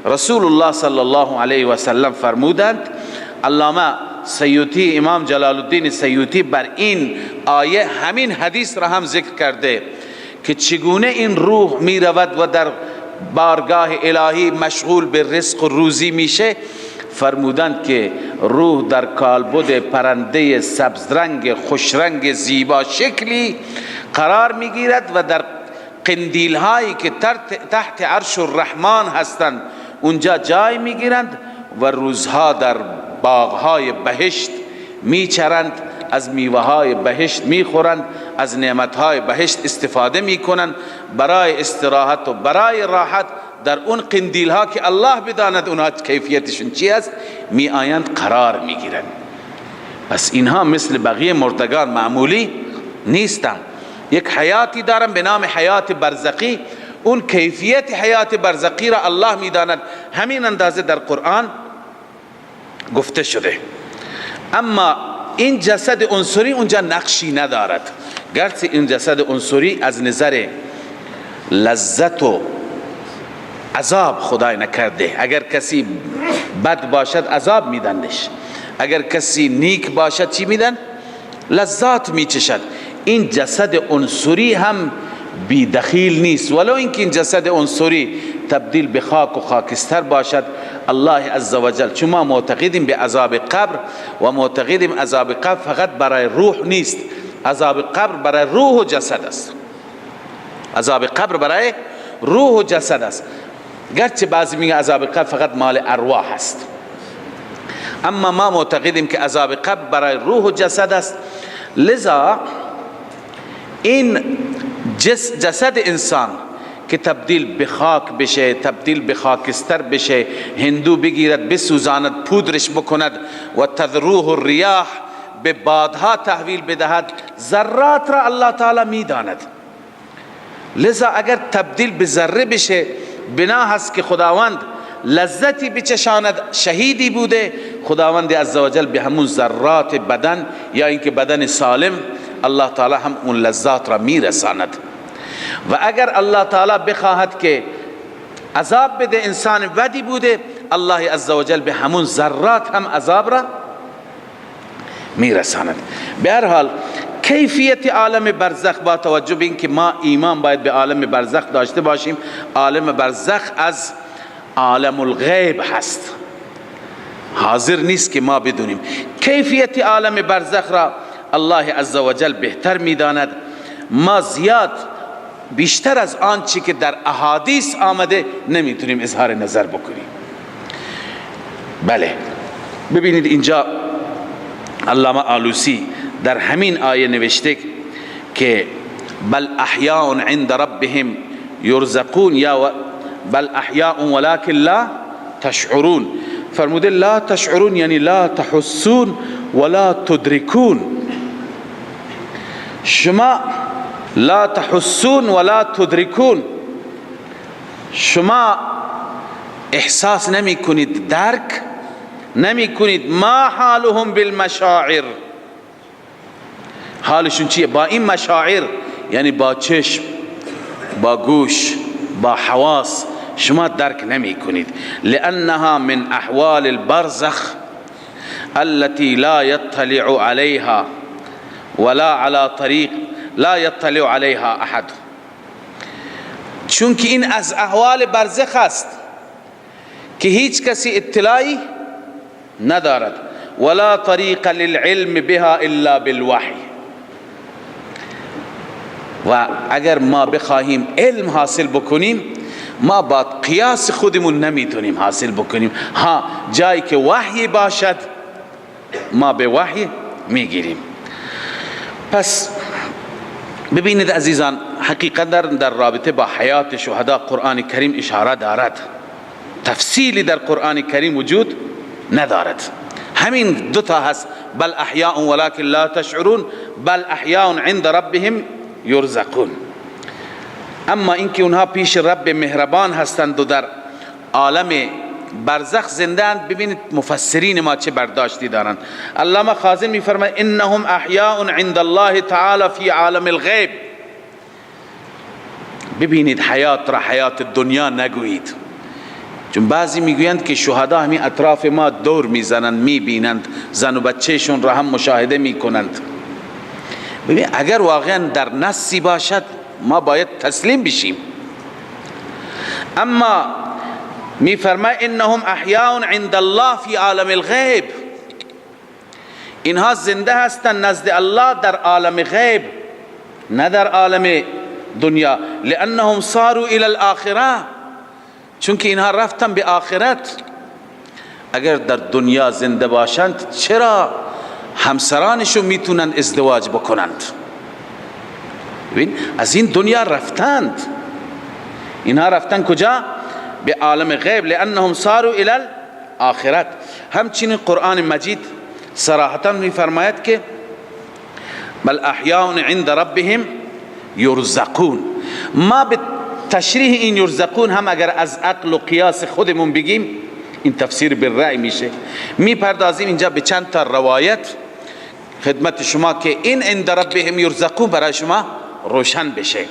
رسول الله صلی الله علیه و سلم فرمودند، علامه سیوطی، امام جلال الدین سیوطی بر این آیه همین حدیث را هم ذکر کرده که چگونه این روح می رود و در بارگاه الهی مشغول به رزق و روزی میشه. فرمودند که روح در کالبد پرنده سبز رنگ خوش رنگ زیبا شکلی قرار میگیرد و در قندیل هایی که تحت عرش الرحمن هستند اونجا جای میگیرند و روزها در باغهای بهشت میچرند، از میوه های بهشت میخورند، از نعمتهای بهشت استفاده میکنند، برای استراحت و برای راحت در اون قندیل ها که الله بداند اونها کیفیتشون چی است می آیند قرار میگیرند. پس اینها مثل بقیه مردگان معمولی نیستند، یک حیاتی دارن به نام حیات برزخی. اون کیفیت حیات برزخی را الله میداند، همین اندازه در قرآن گفته شده. اما این جسد عنصری اونجا نقشی ندارد، گرچه این جسد عنصری از نظر لذت و عذاب خدای نکرده، اگر کسی بد باشد عذاب میدندش، اگر کسی نیک باشد چی میدن؟ لذات میچشد. این جسد عنصری هم بی دخیل نیست، ولو اینکه این جسد عنصری تبدیل به خاک و خاکستر باشد. الله عزوجل، چون ما معتقدیم به عذاب قبر و معتقدیم عذاب قبر فقط برای روح نیست، عذاب قبر برای روح و جسد است، عذاب قبر برای روح و جسد است. گرچه بعضی میگن عذاب قبر فقط مال ارواح است، اما ما معتقدیم که عذاب قبر برای روح و جسد است. لذا این جسد انسان که تبدیل به خاک بشه، تبدیل به خاکستر بشه، هندو بگیرد بسوزاند، پودرش بکند و تذروه الریاح، به بادها تحویل بدهد، ذرات را الله تعالی میداند. لذا اگر تبدیل به ذره بشه، بنا هست که خداوند لذتی بچشاند، شهیدی بوده، خداوند عزوجل به همون ذرات بدن یا اینکه بدن سالم الله تعالی هم اون لذات را میرساند. و اگر الله تعالی بخواهد که عذاب بده انسان بدی بوده، الله عزوجل به همون ذرات هم عذاب را میرساند. به هر حال کیفیت عالم برزخ با توجه به اینکه ما ایمان باید به عالم برزخ داشته باشیم، عالم برزخ از عالم الغیب هست، حاضر نیست که ما بدونیم. کیفیت عالم برزخ را الله عزوجل بهتر میداند. ما زیاد بیشتر از آنچه که در احادیث آمده نمیتونیم اظهار نظر بکنیم. بله، ببینید اینجا علامه آلوسی در همین آیه نوشته که بل احیاء عند ربهم یرزقون، یا بل احیاء ولكن لا تشعرون. فرموده لا تشعرون یعنی لا تحسون ولا تدرکون. شما لا تحسون ولا تدرکون، شما احساس نمی کنید، درک نمی کنید. ما حالهم بالمشاعر، حالشون چیه؟ با این مشاعر یعنی با چشم، با گوش، با حواس شما درک نمی کنید. لأنها من احوال البرزخ التي لا يطلع عليها ولا على طريق لا يطلع عليها احد، چون که این از احوال برزخ است که هیچ کسی اطلاعی ندارد. ولا طریق للعلم بها الا بالوحی، و اگر ما بخواهیم علم حاصل بکنیم، ما با قیاس خودمون نمیتونیم حاصل بکنیم. ها، جایی که وحی باشد ما به وحی میگیریم. پس ببینید عزیزان، حقیقت در رابطه با حیات شهدا قرآن کریم اشاره دارد، تفصیلی در قرآن کریم وجود ندارد. همین دوتا هست، بل احیاء ولكن لا تشعرون، بل احیاء عند ربهم یرزقون. اما اینکه اونها پیش رب مهربان هستند و در عالم برزخ زندند، ببینید مفسرین ما چه برداشتی دارند. علامه خازن میفرماید انهم احیاء عند الله تعالی فی عالم الغیب. ببینید حیات را حیات دنیا نگویید، چون بعضی میگویند که شهدا همین اطراف ما دور میزنند، میبینند، زن و بچهشون را هم مشاهده میکنند. ببین اگر واقعا در نصی باشد ما باید تسلیم بشیم. اما میفرمای انهم احیاء عند الله فی عالم الغیب، اینها زنده هستند نزد الله در عالم غیب، نه در عالم دنیا. لانهم صاروا الى الاخره، چون که اینها رفتن به آخرت. اگر در دنیا زنده باشند چرا همسرانشون میتونن ازدواج بکنند؟ ببین از این دنیا رفتند، اینها رفتن کجا؟ به عالم غیب، لانهم صاروا الى الاخرت. همچنین قرآن مجید صراحتا میفرماید که بل احیاء عند ربهم یرزقون. ما به تشریح این یرزقون هم اگر از عقل و قیاس خودمون بگیم این تفسیر بالرأی میشه. میپردازیم اینجا به چند تا روایت خدمت شما که این عند ربهم یرزقون برای شما روشن بشه.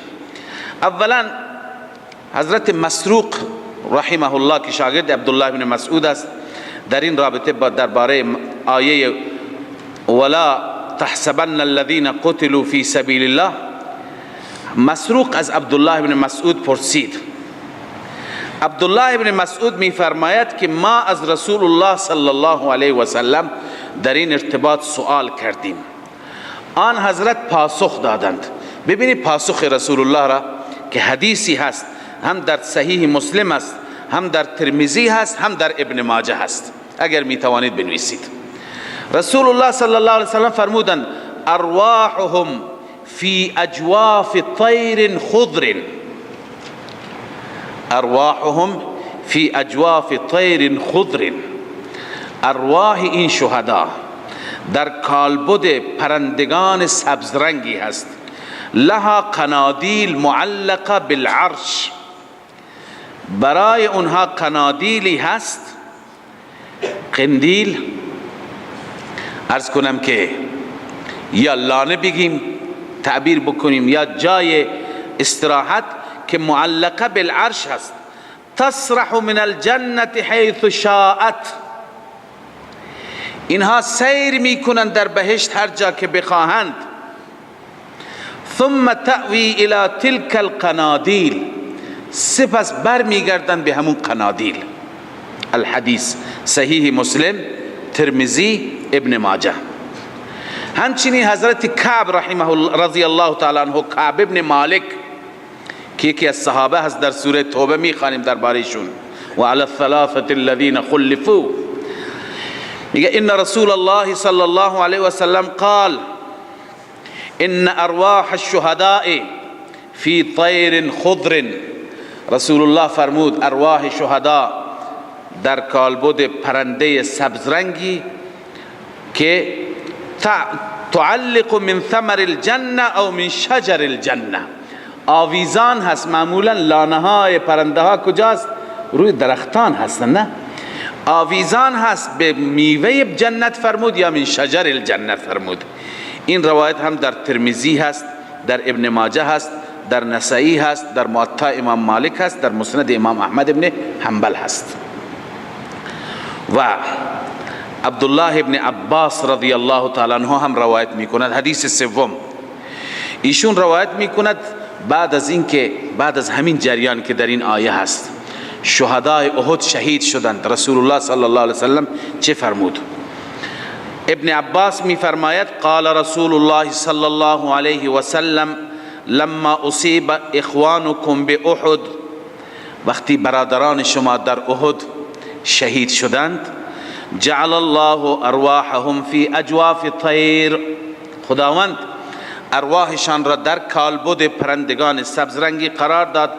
اولا حضرت مسروق رحمه الله که شاگرد عبدالله بن مسعود است، در این رابطه با درباره آیه ولا تحسبن الذين قتلوا فی سبیل الله، مسروق از عبدالله بن مسعود پرسید. عبدالله بن مسعود میفرماید که ما از رسول الله صلی الله علیه و سلم در این ارتباط سوال کردیم، آن حضرت پاسخ دادند. ببینید پاسخ رسول الله را که حدیثی هست، هم در صحیح مسلم است، هم در ترمذی هست، هم در ابن ماجه هست، اگر میتوانید بنویسید. رسول الله صلی الله علیه و سلم فرمودند ارواحهم فی اجواف طیر خضر، ارواحهم فی اجواف طیر خضر، ارواح این شهدا در کالبد پرندگان سبز رنگی هست، لها قنادیل معلقه بالعرش، برای اونها قنادیلی هست، قندیل عرض کنم که یا لانه بگیم تعبیر بکنیم یا جای استراحت که معلقه بالعرش هست، تصرح من الجنة حیث شاءت، اینها سیر میکنند در بهشت هر جا که بخواهند، ثم تأوی الى تلك القنادیل، سپس بر میگردند به همون قنادیل. الحدیث صحیح مسلم، ترمذی، ابن ماجه. همچنین حضرت کعب رحمه الله رضی الله تعالی عنه، کعب ابن مالک که یکی از صحابه هست، در سوره توبه میخوانیم دربارهشون، و علی الثلاثه الذین خلفوا، میگه ان رسول الله صلی الله علیه و سلم قال ان ارواح الشهداء فی طیر خضر، رسول الله فرمود ارواح شهدا در کالبد پرنده سبز رنگی که تعلق من ثمر الجنه او من شجر الجنه، آویزان هست. معمولا لانه های پرنده ها کجاست؟ روی درختان هستن، نه؟ آویزان هست به میوه جنت فرمود یا من شجر الجنه فرمود. این روایت هم در ترمذی هست، در ابن ماجه هست، در نسائی هست، در موطا امام مالک هست، در مسند امام احمد ابن حنبل هست. و عبدالله ابن عباس رضی الله تعالی عنہ هم روایت میکند، حدیث سوم ایشون روایت میکند بعد از اینکه بعد از همین جریان که در این آیه هست، شهدای احد شهید شدند، رسول الله صلی الله علیه وسلم چه فرمود؟ ابن عباس می فرماید قال رسول الله صلی الله علیه وسلم لما اصیب اخوانکم باحد، وقتی برادران شما در احد شهید شدند، جعل الله ارواحهم فی اجواف طیر، خداوند ارواحشان را در کالبد پرندگان سبز رنگی قرار داد،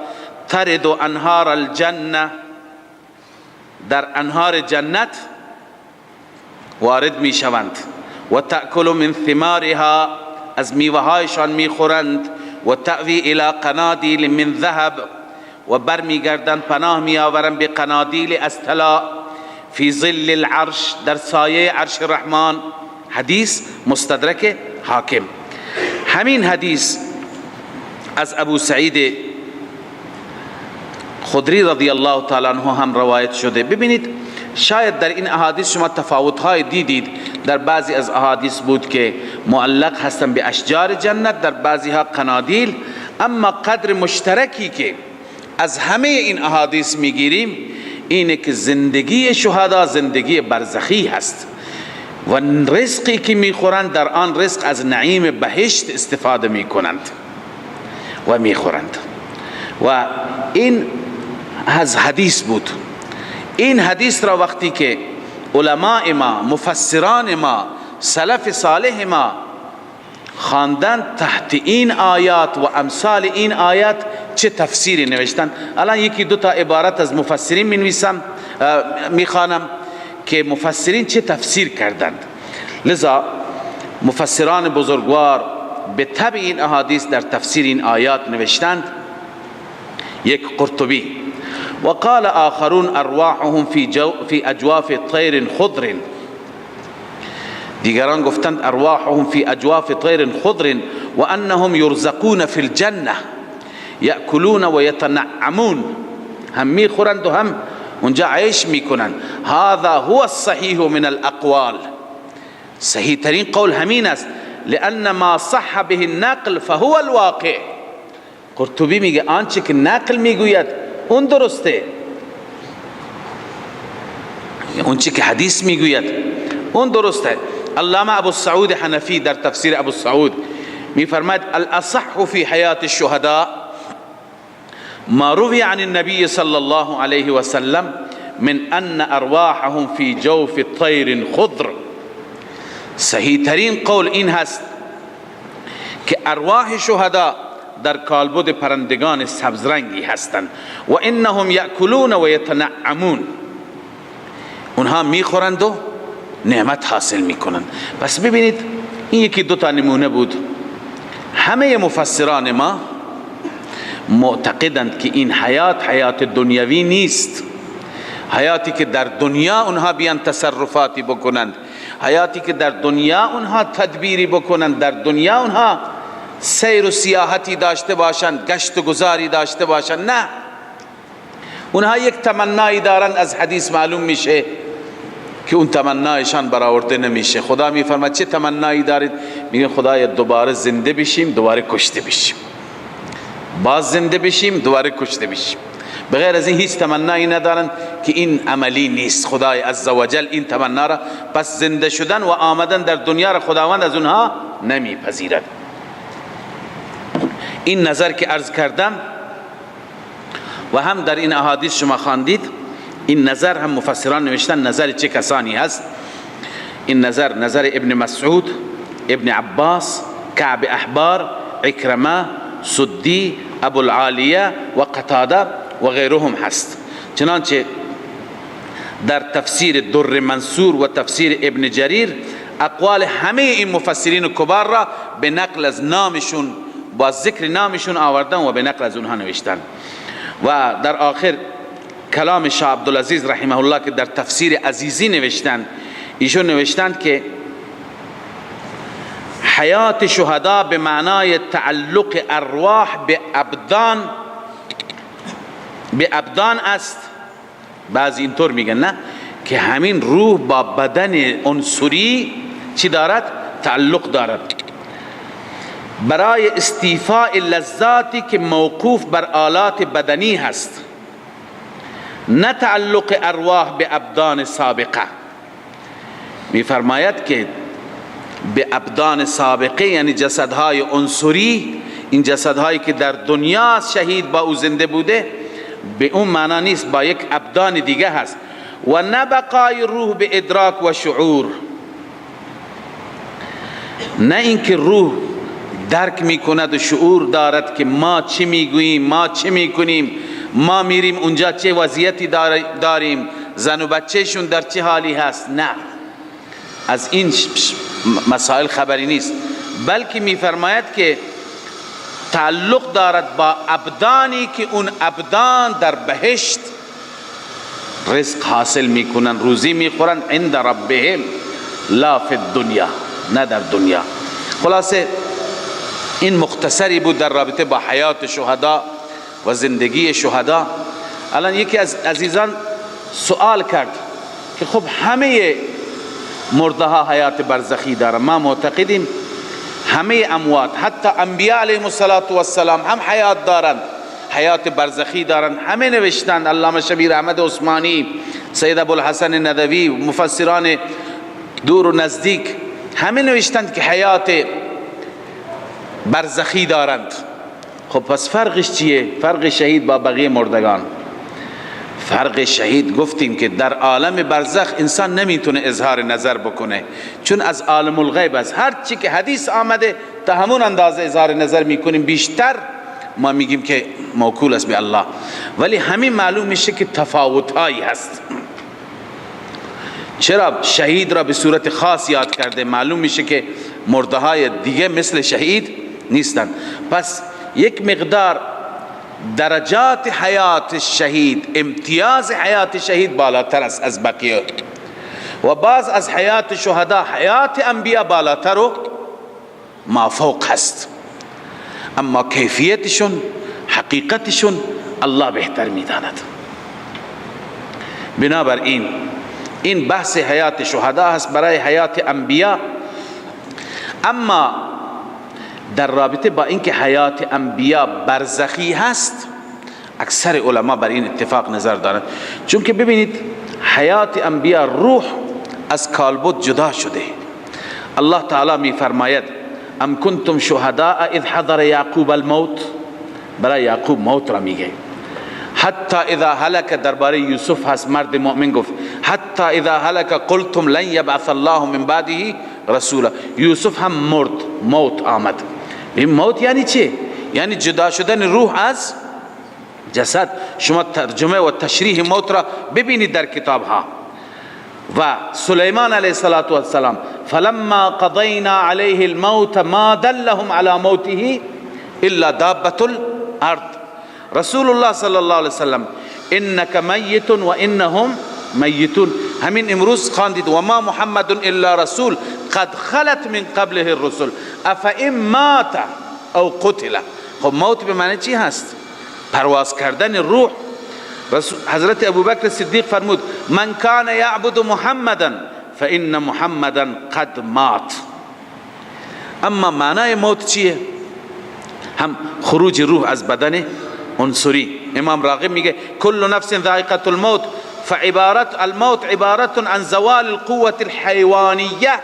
ترد انهار الجنه، در انهار جنت وارد می شوند، و تأکل من ثمارها، از میوه هایشان می خورند، و تأوی الى قنادیل من ذهب، و برمیگردند پناه می آورند به قنادیل از طلا، فی ظل العرش، در سایه عرش رحمان. حدیث مستدرک حاکم. همین حدیث از ابو سعید خدری رضی الله تعالی عنه هم روایت شده. ببینید شاید در این احادیث شما تفاوت های دیدید، در بعضی از احادیث بود که معلق هستن به اشجار جنت، در بعضی ها قنادیل. اما قدر مشترکی که از همه این احادیث میگیریم اینه که زندگی شهدا زندگی برزخی هست و رزقی که میخورند در آن رزق از نعیم بهشت استفاده میکنند و میخورند. و این از حدیث بود. این حدیث را وقتی که علماء ما، مفسران ما، سلف صالح ما خواندن، تحت این آیات و امثال این آیات چه تفسیری نوشتن. الان یکی دو تا عبارت از مفسرین می نویسم، میخوانم که مفسرین چه تفسیر کردند. لذا مفسران بزرگوار به تبع این احادیث در تفسیر این آیات نوشتند. یک، قرطبی: وقال آخرون ارواحهم في اجواف طیر خضر، دیگران گفتند ارواحهم فی اجواف طیر خضر و انهم یرزقون فی الجنه یأکلون و یتنعمون، هم میخورند و هم اونجا عیش میکنند. هذا هو الصحیح من الاقوال، صحیح ترین قول همین است، لان ما صح به النقل فهو الواقع. قرطبی میگه آنچه که نقل میگوید اون درسته، اون چه که حدیث میگوید اون درسته. علامه ابو السعود حنفی در تفسیر ابو السعود میفرماید الاصح فی حیات الشهداء ما روی عن النبی صلی الله علیه وسلم من ان ارواحهم فی جوف طیر خضر. صحیح ترین قول این هست که ارواح شهدا در کالبد پرندگان سبز رنگی هستند و انهم یأکلون و یتنعمون، اونها میخورند و نعمت حاصل میکنند. پس ببینید این یکی دو تا نمونه بود. همه مفسران ما معتقدند که این حیات حیات دنیوی نیست، حیاتی که در دنیا اونها بیان تصرفاتی بکنند، حیاتی که در دنیا اونها تدبیری بکنند، در دنیا اونها سیر و سیاحتی داشته باشند، گشت و گذاری داشته باشند. نه، اونها یک تمنایی دارند، از حدیث معلوم میشه که اون تمنایشان برآورده نمیشه. خدا میفرماد چه تمنایی دارید؟ میگه خدای دوباره زنده بشیم، دوباره کشته بشیم، باز زنده بشیم، دوباره کشته بشیم. بغیر از این هیچ تمنایی ندارند که این عملی نیست. خدای عزوجل این تمنا را، پس زنده شدن و آمدن در دنیا را خداوند از اونها نمیپذیرد. این نظر که عرض کردم و هم در این احادیث شما خواندید، این نظر هم مفسران نوشتن نظر چه کسانی هست. این نظر نظر ابن مسعود، ابن عباس، کعب احبار، عکرمه، سدی، ابو العالیه و قتاده و غیرهم هست. چنانچه در تفسیر در منصور و تفسیر ابن جریر اقوال همه این مفسرین کبار را به نقل از نامشون، با ذکر نامشون آوردن و به نقل از اونها نوشتن. و در آخر کلام شاه عبدالعزیز رحمه الله که در تفسیر عزیزی نوشتند، ایشون نوشتند که حیات شهدا به معنای تعلق ارواح به ابدان است. بعضی اینطور میگن نه، که همین روح با بدن عنصری چی دارد؟ تعلق دارد، برای استیفاء لذاتی که موقوف بر آلات بدنی هست، نه تعلق ارواح به ابدان سابقه. میفرماید که به ابدان سابقه یعنی جسدهای عنصری این جسدهایی که در دنیا شهید با او زنده بوده به اون معنا نیست، با یک ابدان دیگه هست. و نه بقای روح به ادراک و شعور، نه اینکه روح درک میکند و شعور دارد که ما چی میگوییم، ما چی میکنیم، ما میریم اونجا چه وضعیتی داریم، زن و بچهشون در چه حالی هست. نه، از این مسائل خبری نیست، بلکه میفرماید که تعلق دارد با ابدانی که اون ابدان در بهشت رزق حاصل میکنن، روزی میخورن، عند ربهم لا فی الدنیا، نه در دنیا. خلاصه این مختصری بود در رابطه با حیات شهدا و زندگی شهدا. الان یکی از عزیزان سوال کرد که خب همه مرده ها حیات برزخی دارن، ما معتقدیم همه اموات حتی انبیاء علیهم السلام هم حیات دارند، حیات برزخی دارند، همه نوشتند، علامه شبیر احمد عثمانی، سید ابوالحسن ندوی، مفسران دور و نزدیک همه نوشتند که حیات برزخی دارند. خب پس فرقش چیه؟ فرق شهید با بقیه مردگان، فرق شهید گفتیم که در عالم برزخ انسان نمیتونه اظهار نظر بکنه، چون از عالم الغیب است. هر چی که حدیث آمده تا همون اندازه اظهار نظر میکنیم، بیشتر ما میگیم که موکول است به الله، ولی همین معلوم میشه که تفاوتهایی هست. چرا شهید را به صورت خاص یاد کرده؟ معلوم میشه که مرده های دیگه مثل شهید نیستند. پس یک مقدار درجات حیات شهید، امتیاز حیات شهید بالاتر است از بقیه، و باز از حیات شهدا حیات انبیا بالاتر و مافوق هست. اما کیفیتشون، حقیقتشون الله بهتر میداند. بنابراین این بحث حیات شهدا هست برای حیات انبیا. اما در رابطه با اینکه حیات انبیا برزخی هست، اکثر علما بر این اتفاق نظر دارند، چون که ببینید حیات انبیا روح از کالبد جدا شده. الله تعالی می فرماید ام کنتم شهداء اذ حضر یعقوب الموت، برای یعقوب موت را میگه. حتی اذا هلك، درباره یوسف هست، مرد مؤمن گفت حتی اذا هلك قلتم لن یبعث الله من بعده رسولا. یوسف هم مرد، موت آمد. این موت یعنی چه؟ یعنی جدا شدن روح از جسد. شما ترجمه و تشریح موت را ببینید در کتاب ها. و سلیمان علیه السلام فلما قضینا علیه الموت ما دلهم علی موته الا دابة الارض. رسول الله صلی الله علیه وسلم انک میت و انهم میتون. همین امروز خواندید و ما محمد الا رسول قد خلت من قبله الرسل افان مات او قتل. خب موت به معنی چی هست؟ پرواز کردن روح. حضرت ابوبکر صدیق فرمود من کان یعبد محمدا فان محمدا قد مات. اما معنای موت چیه؟ هم خروج روح از بدن عنصری. امام راغب میگه کل نفس ذائقه الموت فعبارت الموت عبارت عن زوال القوة الحيوانية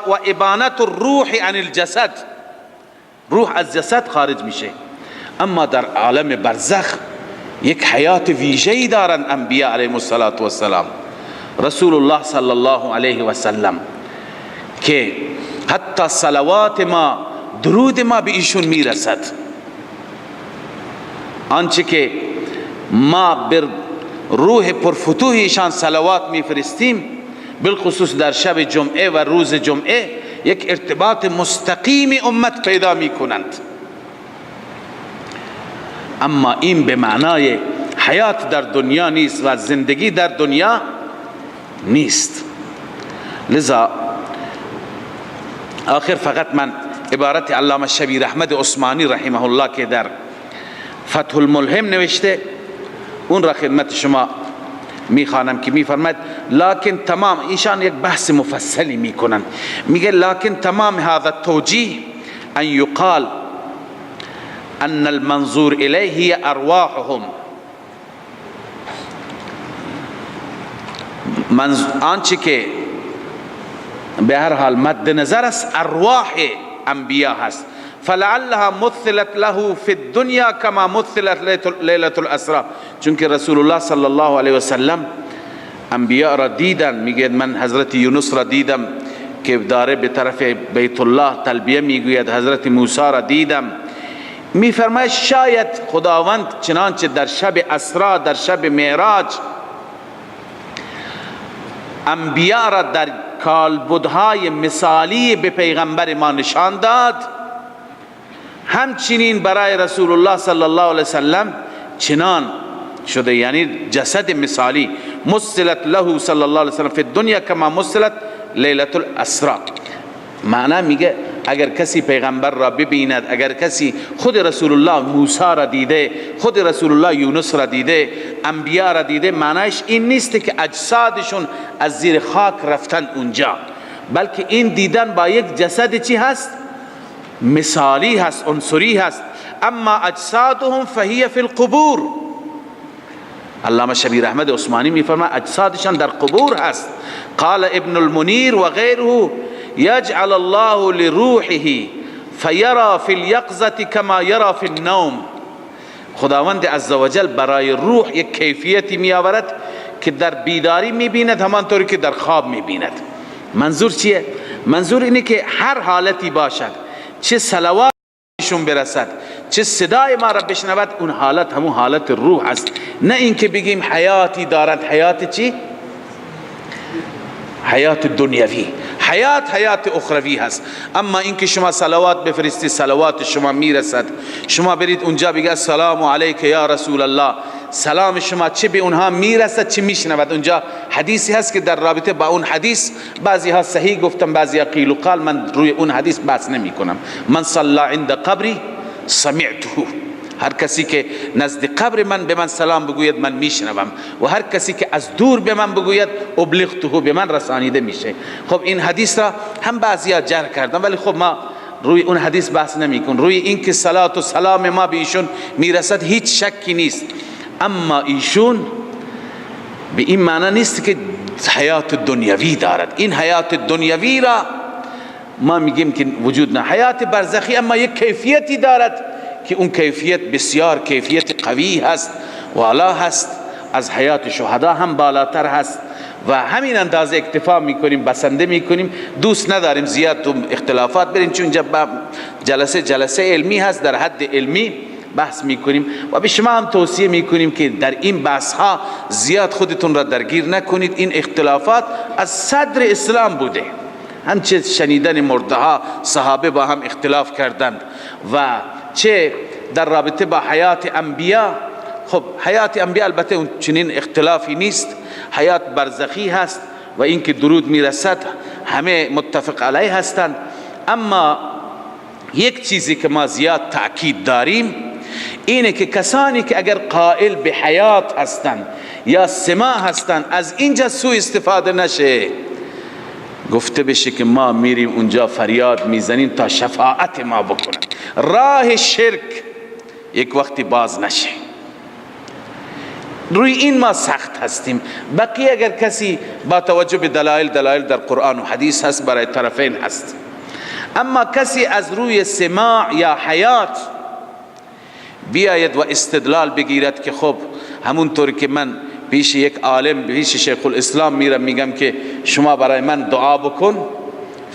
وإبانة الروح عن الجسد. روح از جسد خارج میشه. اما در عالم برزخ یک حیات ویژه‌ای دارند انبیاء علیهم السلام، رسول الله صلی الله علیه و سلم، که حتی صلوات ما، درود ما به ایشون میرسد. آنچه که ما بر روح پرفتوح ایشان صلوات میفرستیم، بالخصوص در شب جمعه و روز جمعه، یک ارتباط مستقیم امت پیدا میکنند. اما این به معنای حیات در دنیا نیست و زندگی در دنیا نیست. لذا آخر فقط من عبارت علامه شبیر احمد عثمانی رحمه الله که در فتح الملهم نوشته اون را خدمت شما میخوانم که میفرماید لکن تمام، ایشان یک بحث مفصلی میکنن، میگه لکن تمام هذا التوجیه ان یقال ان المنظور الیه هی ارواحهم. آنچه که به هر حال مد نظر است ارواح انبیا هست. فلعلها مثلت له فی الدنیا کما مثلت لیلة الاسراء. چون که رسول الله صلی الله علیه و سلم انبیاء را دیدن، میگه من حضرت یونس را دیدم که داره به طرف بیت الله تلبیه میگوید، حضرت موسی را دیدم. میفرماید شاید خداوند چنانچه در شب اسرا، در شب معراج، انبیاء را در کالبدهای مثالی به پیغمبر ما نشان داد، همچنین برای رسول الله صلی الله علیه وسلم چنان شده، یعنی جسد مثالی. مثلت له صلی الله علیه وسلم فی الدنیا کما مثلت لیلة الاسراء. معنا میگه اگر کسی پیغمبر را ببیند، اگر کسی خود رسول الله موسی را دیده، خود رسول الله یونس را دیده، انبیا را دیده، معنیش این نیست که اجسادشون از زیر خاک رفتن اونجا، بلکه این دیدن با یک جسد چی هست؟ مثالی هست، عنصری هست. اما اجسادهم فهی فی القبور. علامه شبیر احمد عثمانی میفرماید اجسادشان در قبور هست. قال ابن المنیر و غیره یجعل الله لروحه فیرا فی الیقظة کما یرا فی النوم. خداوند عزوجل برای روح یک کیفیتی می آورد که در بیداری می بیند همانطوری که در خواب می بیند. منظور چیه؟ منظور اینه که هر حالتی باشد، چه صلواتشون برسد، چه صدای ما را بشنود، اون حالت همون حالت روح است. نه اینکه بگیم حیاتی دارد. حیات چی؟ حیات دنیوی. حیات حیات اخروی هست. اما اینکه شما صلوات بفرستی، صلوات شما میرسد، شما برید اونجا بگه السلام علیک یا رسول الله، سلام شما چه به اونها میرسد چه میشنود. اونجا حدیثی هست که در رابطه با اون حدیث بعضی ها صحیح گفتن، بعضی ها قیل و قال. من روی اون حدیث بحث نمی کنم. من صلی عند قبری سمعته، هر کسی که نزد قبر من به من سلام بگوید من میشنوم، و هر کسی که از دور به من بگوید ابلغته، به من رسانیده میشه. خب این حدیث را هم بعضیا جرح کردن، ولی خب ما روی اون حدیث بحث نمیکن. روی این که صلات و سلام ما به ایشون میرسد هیچ شکی نیست، اما ایشون به این معنی نیست که حیات دنیوی دارد. این حیات دنیوی را ما میگیم که وجود نه، حیات برزخی اما یک کیفیتی دارد که اون کیفیت بسیار کیفیت قوی هست، والا هست، از حیات شهدا هم بالاتر هست. و همین اندازه اکتفا میکنیم، بسنده میکنیم، دوست نداریم زیاد تو اختلافات بریم، چون جلسه جلسه علمی هست، در حد علمی بحث میکنیم. و به شما هم توصیه میکنیم که در این بحث ها زیاد خودتون را درگیر نکنید. این اختلافات از صدر اسلام بوده، همچه شنیدن مرده ها صحابه با هم اختلاف کردند، و چه در رابطه با حیات انبیا. خب حیات انبیا البته اون چنین اختلافی نیست، حیات برزخی هست و اینکه درود میرسد همه متفق علیه هستند. اما یک چیزی که ما زیاد تأکید داریم اینه که کسانی که اگر قائل به حیات هستند یا سماع هستند، از اینجا سوء استفاده نشه، گفته بشه که ما میریم اونجا فریاد میزنیم تا شفاعت ما بکنن. راه شرک یک وقتی باز نشه، روی این ما سخت هستیم. بقیه اگر کسی با توجه به دلایل، دلایل در قرآن و حدیث هست، برای طرفین هست. اما کسی از روی سماع یا حیات بیاید و استدلال بگیرد که خب همونطور که من پیش یک عالم، پیش شیخ الاسلام میرم میگم که شما برای من دعا بکن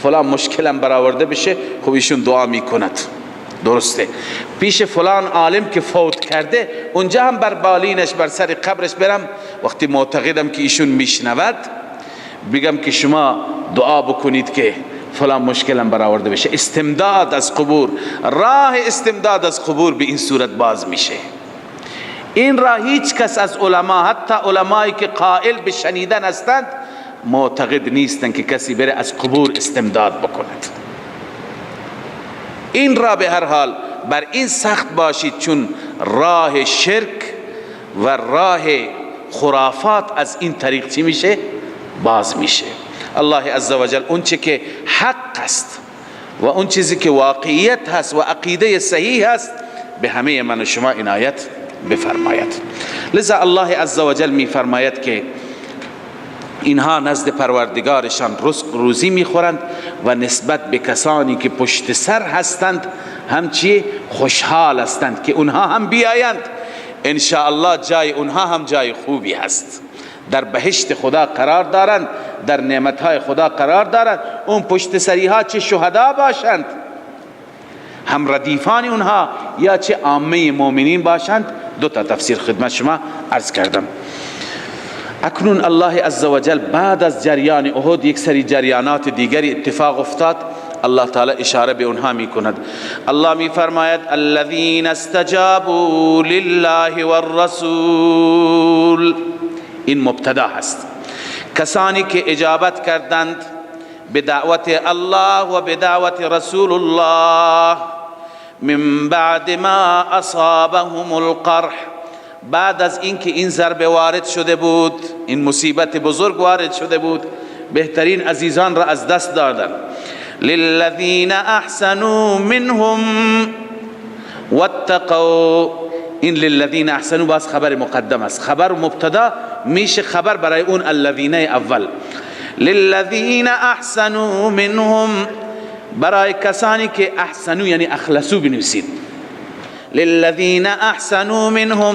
فلان مشکلم برآورده بشه، خب ایشون دعا میکند، درسته. پیش فلان عالم که فوت کرده، اونجا هم بر بالینش، بر سر قبرش برم، وقتی معتقدم که ایشون میشنود، بگم که شما دعا بکنید که فلان مشکلم برآورده بشه. استمداد از قبور، راه استمداد از قبور به این صورت باز میشه. این را هیچ کس از علما، حتی علمایی که قائل به شنیدن هستند، معتقد نیستند که کسی بره از قبور استمداد بکند. این را به هر حال بر این سخت باشید، چون راه شرک و راه خرافات از این طریق چی میشه؟ باز میشه. الله عزوجل اون چه که حق است و اون چیزی که واقعیت هست و عقیده صحیح هست به همه من و شما عنایت بفرماید. لذا الله عزوجل می فرماید که اینها نزد پروردگارشان رزق روزی میخورند و نسبت به کسانی که پشت سر هستند هم چی؟ خوشحال هستند که اونها هم بیایند، ان شاء الله جای اونها هم جای خوبی هست، در بهشت خدا قرار دارند، در نعمتهای خدا قرار دارند. اون پشت سری ها چه شهدا باشند، هم ردیفان اونها، یا چه عامه مؤمنین باشند. دو تا تفسیر خدمت شما عرض کردم. اکنون الله عزوجل بعد از جریان احد یک سری جریانات دیگری اتفاق افتاد، الله تعالی اشاره به اونها می کند. الله می فرماید الذين استجابوا لله والرسول، این مبتدا هست، کسانی که اجابت کردند به دعوت الله و به دعوت رسول الله، من بعد ما اصابهم القرح، بعد از اینکه این ضربه وارد شده بود، این مصیبت بزرگ وارد شده بود، بهترین عزیزان را از دست دادند. للذین احسنوا منهم واتقوا، این للذین احسنوا باز خبر مقدم است، خبر مبتدا میشه خبر برای اون الذین اول. للذین احسنوا منهم، برای کسانی که احسنوا یعنی اخلصوا بنویسید، للذین احسنوا منهم،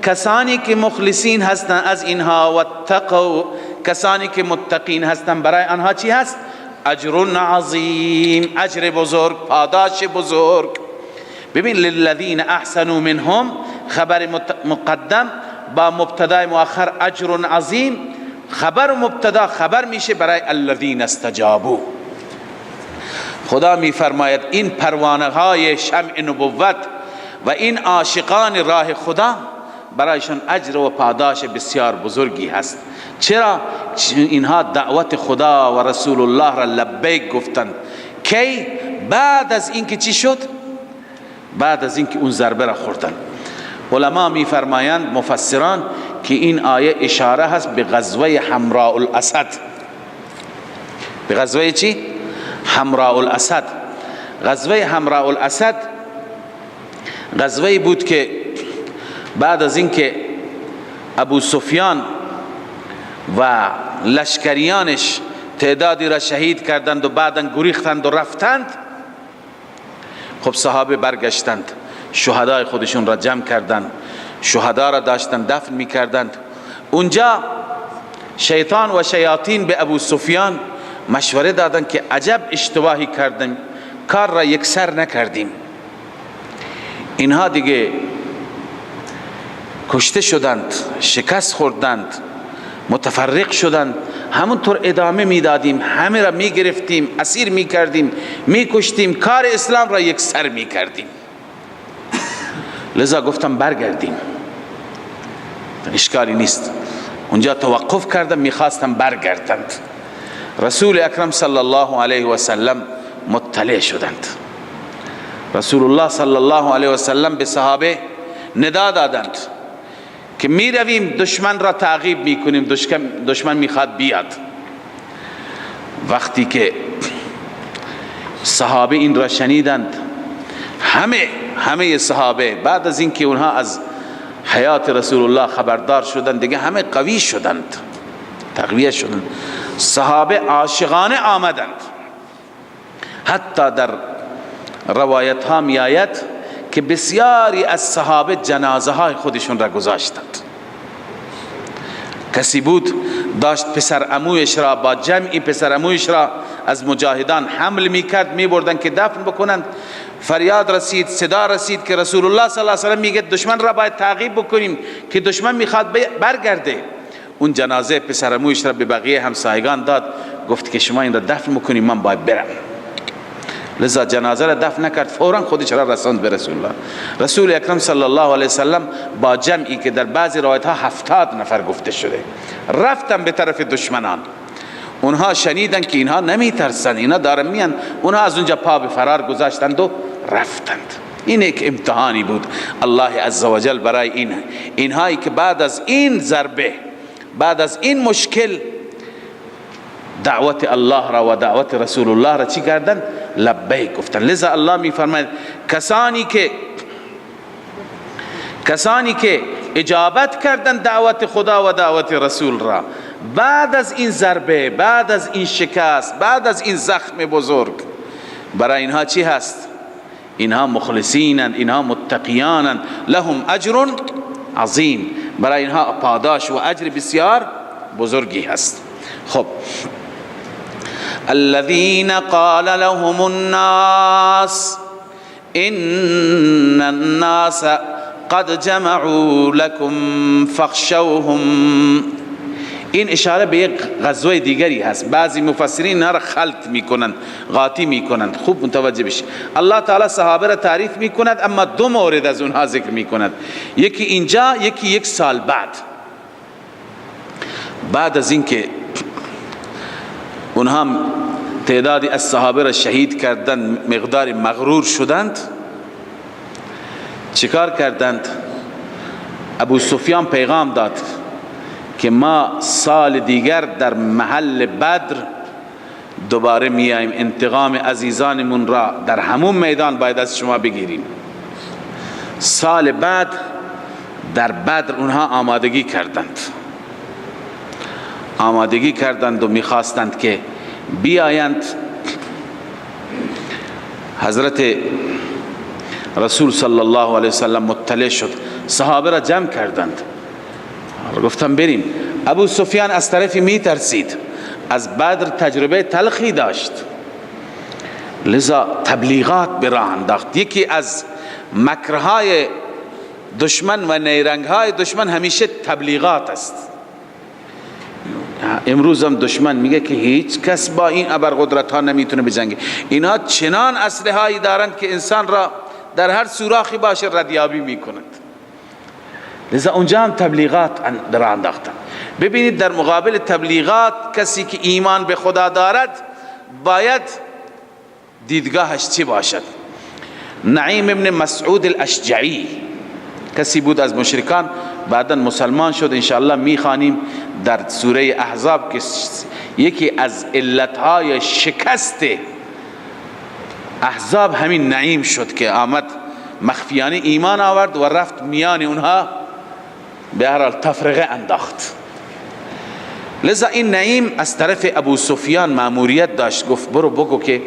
کسانی که مخلصین هستند از اینها، واتقوا، کسانی که متقین هستند، برای آنها چی هست؟ اجر عظیم، اجر بزرگ، پاداش بزرگ. ببین للذین احسنوا منهم خبر مقدم با مبتدای مؤخر اجر عظیم، خبر مبتدا خبر میشه برای الذین استجابوا. خدا میفرماید این پروانه های شمع نبوت و این عاشقان راه خدا برایشان اجر و پاداش بسیار بزرگی هست. چرا؟ اینها دعوت خدا و رسول الله را لبیک گفتند. کی؟ بعد از اینکه چی شد؟ بعد از اینکه اون ضربه را خوردن. علما میفرمایند، مفسران، که این آیه اشاره هست به غزوه حمراء الاسد. به غزوه چی؟ حمراء الاسد. غزوه حمراء الاسد غزوه بود که بعد از اینکه ابو سفیان و لشکریانش تعدادی را شهید کردند و بعدا گریختند و رفتند، خب صحابه برگشتند، شهدای خودشون را جمع کردند، شهدا را داشتند دفن می کردند. اونجا شیطان و شیاطین به ابو سفیان مشوره دادند که عجب اشتباهی کردیم، کار را یکسر نکردیم، اینها دیگه کشته شدند، شکست خوردند، متفرق شدند، همونطور ادامه میدادیم، همه را میگرفتیم، اسیر میکردیم، میکشتیم، کار اسلام را یکسر میکردیم. لذا گفتم برگردیم، اشکالی نیست. اونجا توقف کردم، میخواستم برگردند. رسول اکرم صلی الله علیه و سلم مطلع شدند. رسول الله صلی الله علیه و سلم به صحابه ندا دادند که می رویم، دشمن را تعقیب می کنیم، دشمن میخواد بیاد. وقتی که صحابه این را شنیدند، همه صحابه بعد از اینکه اونها از حیات رسول الله خبردار شدند، دیگه همه قوی شدند، تقویه شدند. صحابه عاشقانه آمدند. حتی در روایت ها می آید که بسیاری از صحابه جنازه های خودشون را گذاشتند. کسی بود داشت پسر عمویش را با جمعی پسر عمویش را از مجاهدان حمل میکرد، میبردن که دفن بکنند. فریاد رسید، صدا رسید که رسول الله صلی الله علیه و سلم میگه دشمن را باید تعقیب بکنیم که دشمن میخواد برگرده. اون جنازه پسر عمویش را به بقیه همسایگان داد، گفت که شما این را دفن بکنیم، من باید برم. لذا جنازه را دفن نکرد، فورا خودش را رساند به رسول الله. رسول اکرم صلی الله علیه وسلم با جمعی که در بعضی روایت ها 70 نفر گفته شده رفتن به طرف دشمنان. اونها شنیدن که اینها نمی ترسن، اینها دارن میان، اونها از اونجا پا به فرار گذاشتند و رفتند. این یک امتحانی بود الله عزوجل برای اینهایی که بعد از این ضربه، بعد از این مشکل، دعوت الله را و دعوت رسول الله را چی کردن؟ لبیک گفتن. لذا الله می فرماید کسانی که اجابت کردن دعوت خدا و دعوت رسول را بعد از این ضربه، بعد از این شکست، بعد از این زخم بزرگ، برای اینها چی هست؟ اینها مخلصینند، اینها متقیانند، لهم اجر عظیم، برای اینها پاداش و اجر بسیار بزرگی هست. خب الذين قال لهم الناس ان الناس قد جمعوا لكم فاخشوهم. این اشاره به یک غزوه دیگری هست. بعضی مفسرین اینها را خلط میکنند، قاطی میکنند. خوب متوجه بشید، الله تعالی صحابه را تعریف میکند، اما دو مورد از اونها ذکر میکند، یکی اینجا، یکی یک سال بعد. بعد از اینکه اونها تعدادی از صحابه را شهید کردند، مقدار مغرور شدند، چیکار کردند؟ ابو سفیان پیغام داد که ما سال دیگر در محل بدر دوباره میایم، انتقام عزیزانمون را در همون میدان باید از شما بگیریم. سال بعد در بدر اونها آمادگی کردند، آمادگی کردند و میخواستند که بیایند. حضرت رسول صلی الله علیه وسلم مطلع شد، صحابه را جمع کردند، گفتم بریم. ابو سفیان از طرفی میترسید، از بدر تجربه تلخی داشت، لذا تبلیغات به راه انداخت. یکی از مکرهای دشمن و نیرنگهای دشمن همیشه تبلیغات است. امروز هم دشمن میگه که هیچ کس با این ابرقدرت ها نمیتونه بجنگه، اینها چنان اسلحه هایی دارند که انسان را در هر سوراخی باشه ردیابی میکنند. لذا اونجا هم تبلیغات در انداختن. ببینید در مقابل تبلیغات کسی که ایمان به خدا دارد باید دیدگاهش چی باشد؟ نعیم ابن مسعود الاشجعی کسی بود از مشرکان، بعدا مسلمان شد. انشاءالله میخوانیم در سوره احزاب که یکی از علتهای شکست احزاب همین نعیم شد که آمد مخفیانه ایمان آورد و رفت میان اونها، به هر حال تفرقه انداخت. لذا این نعیم از طرف ابو سفیان ماموریت داشت، گفت برو بگو که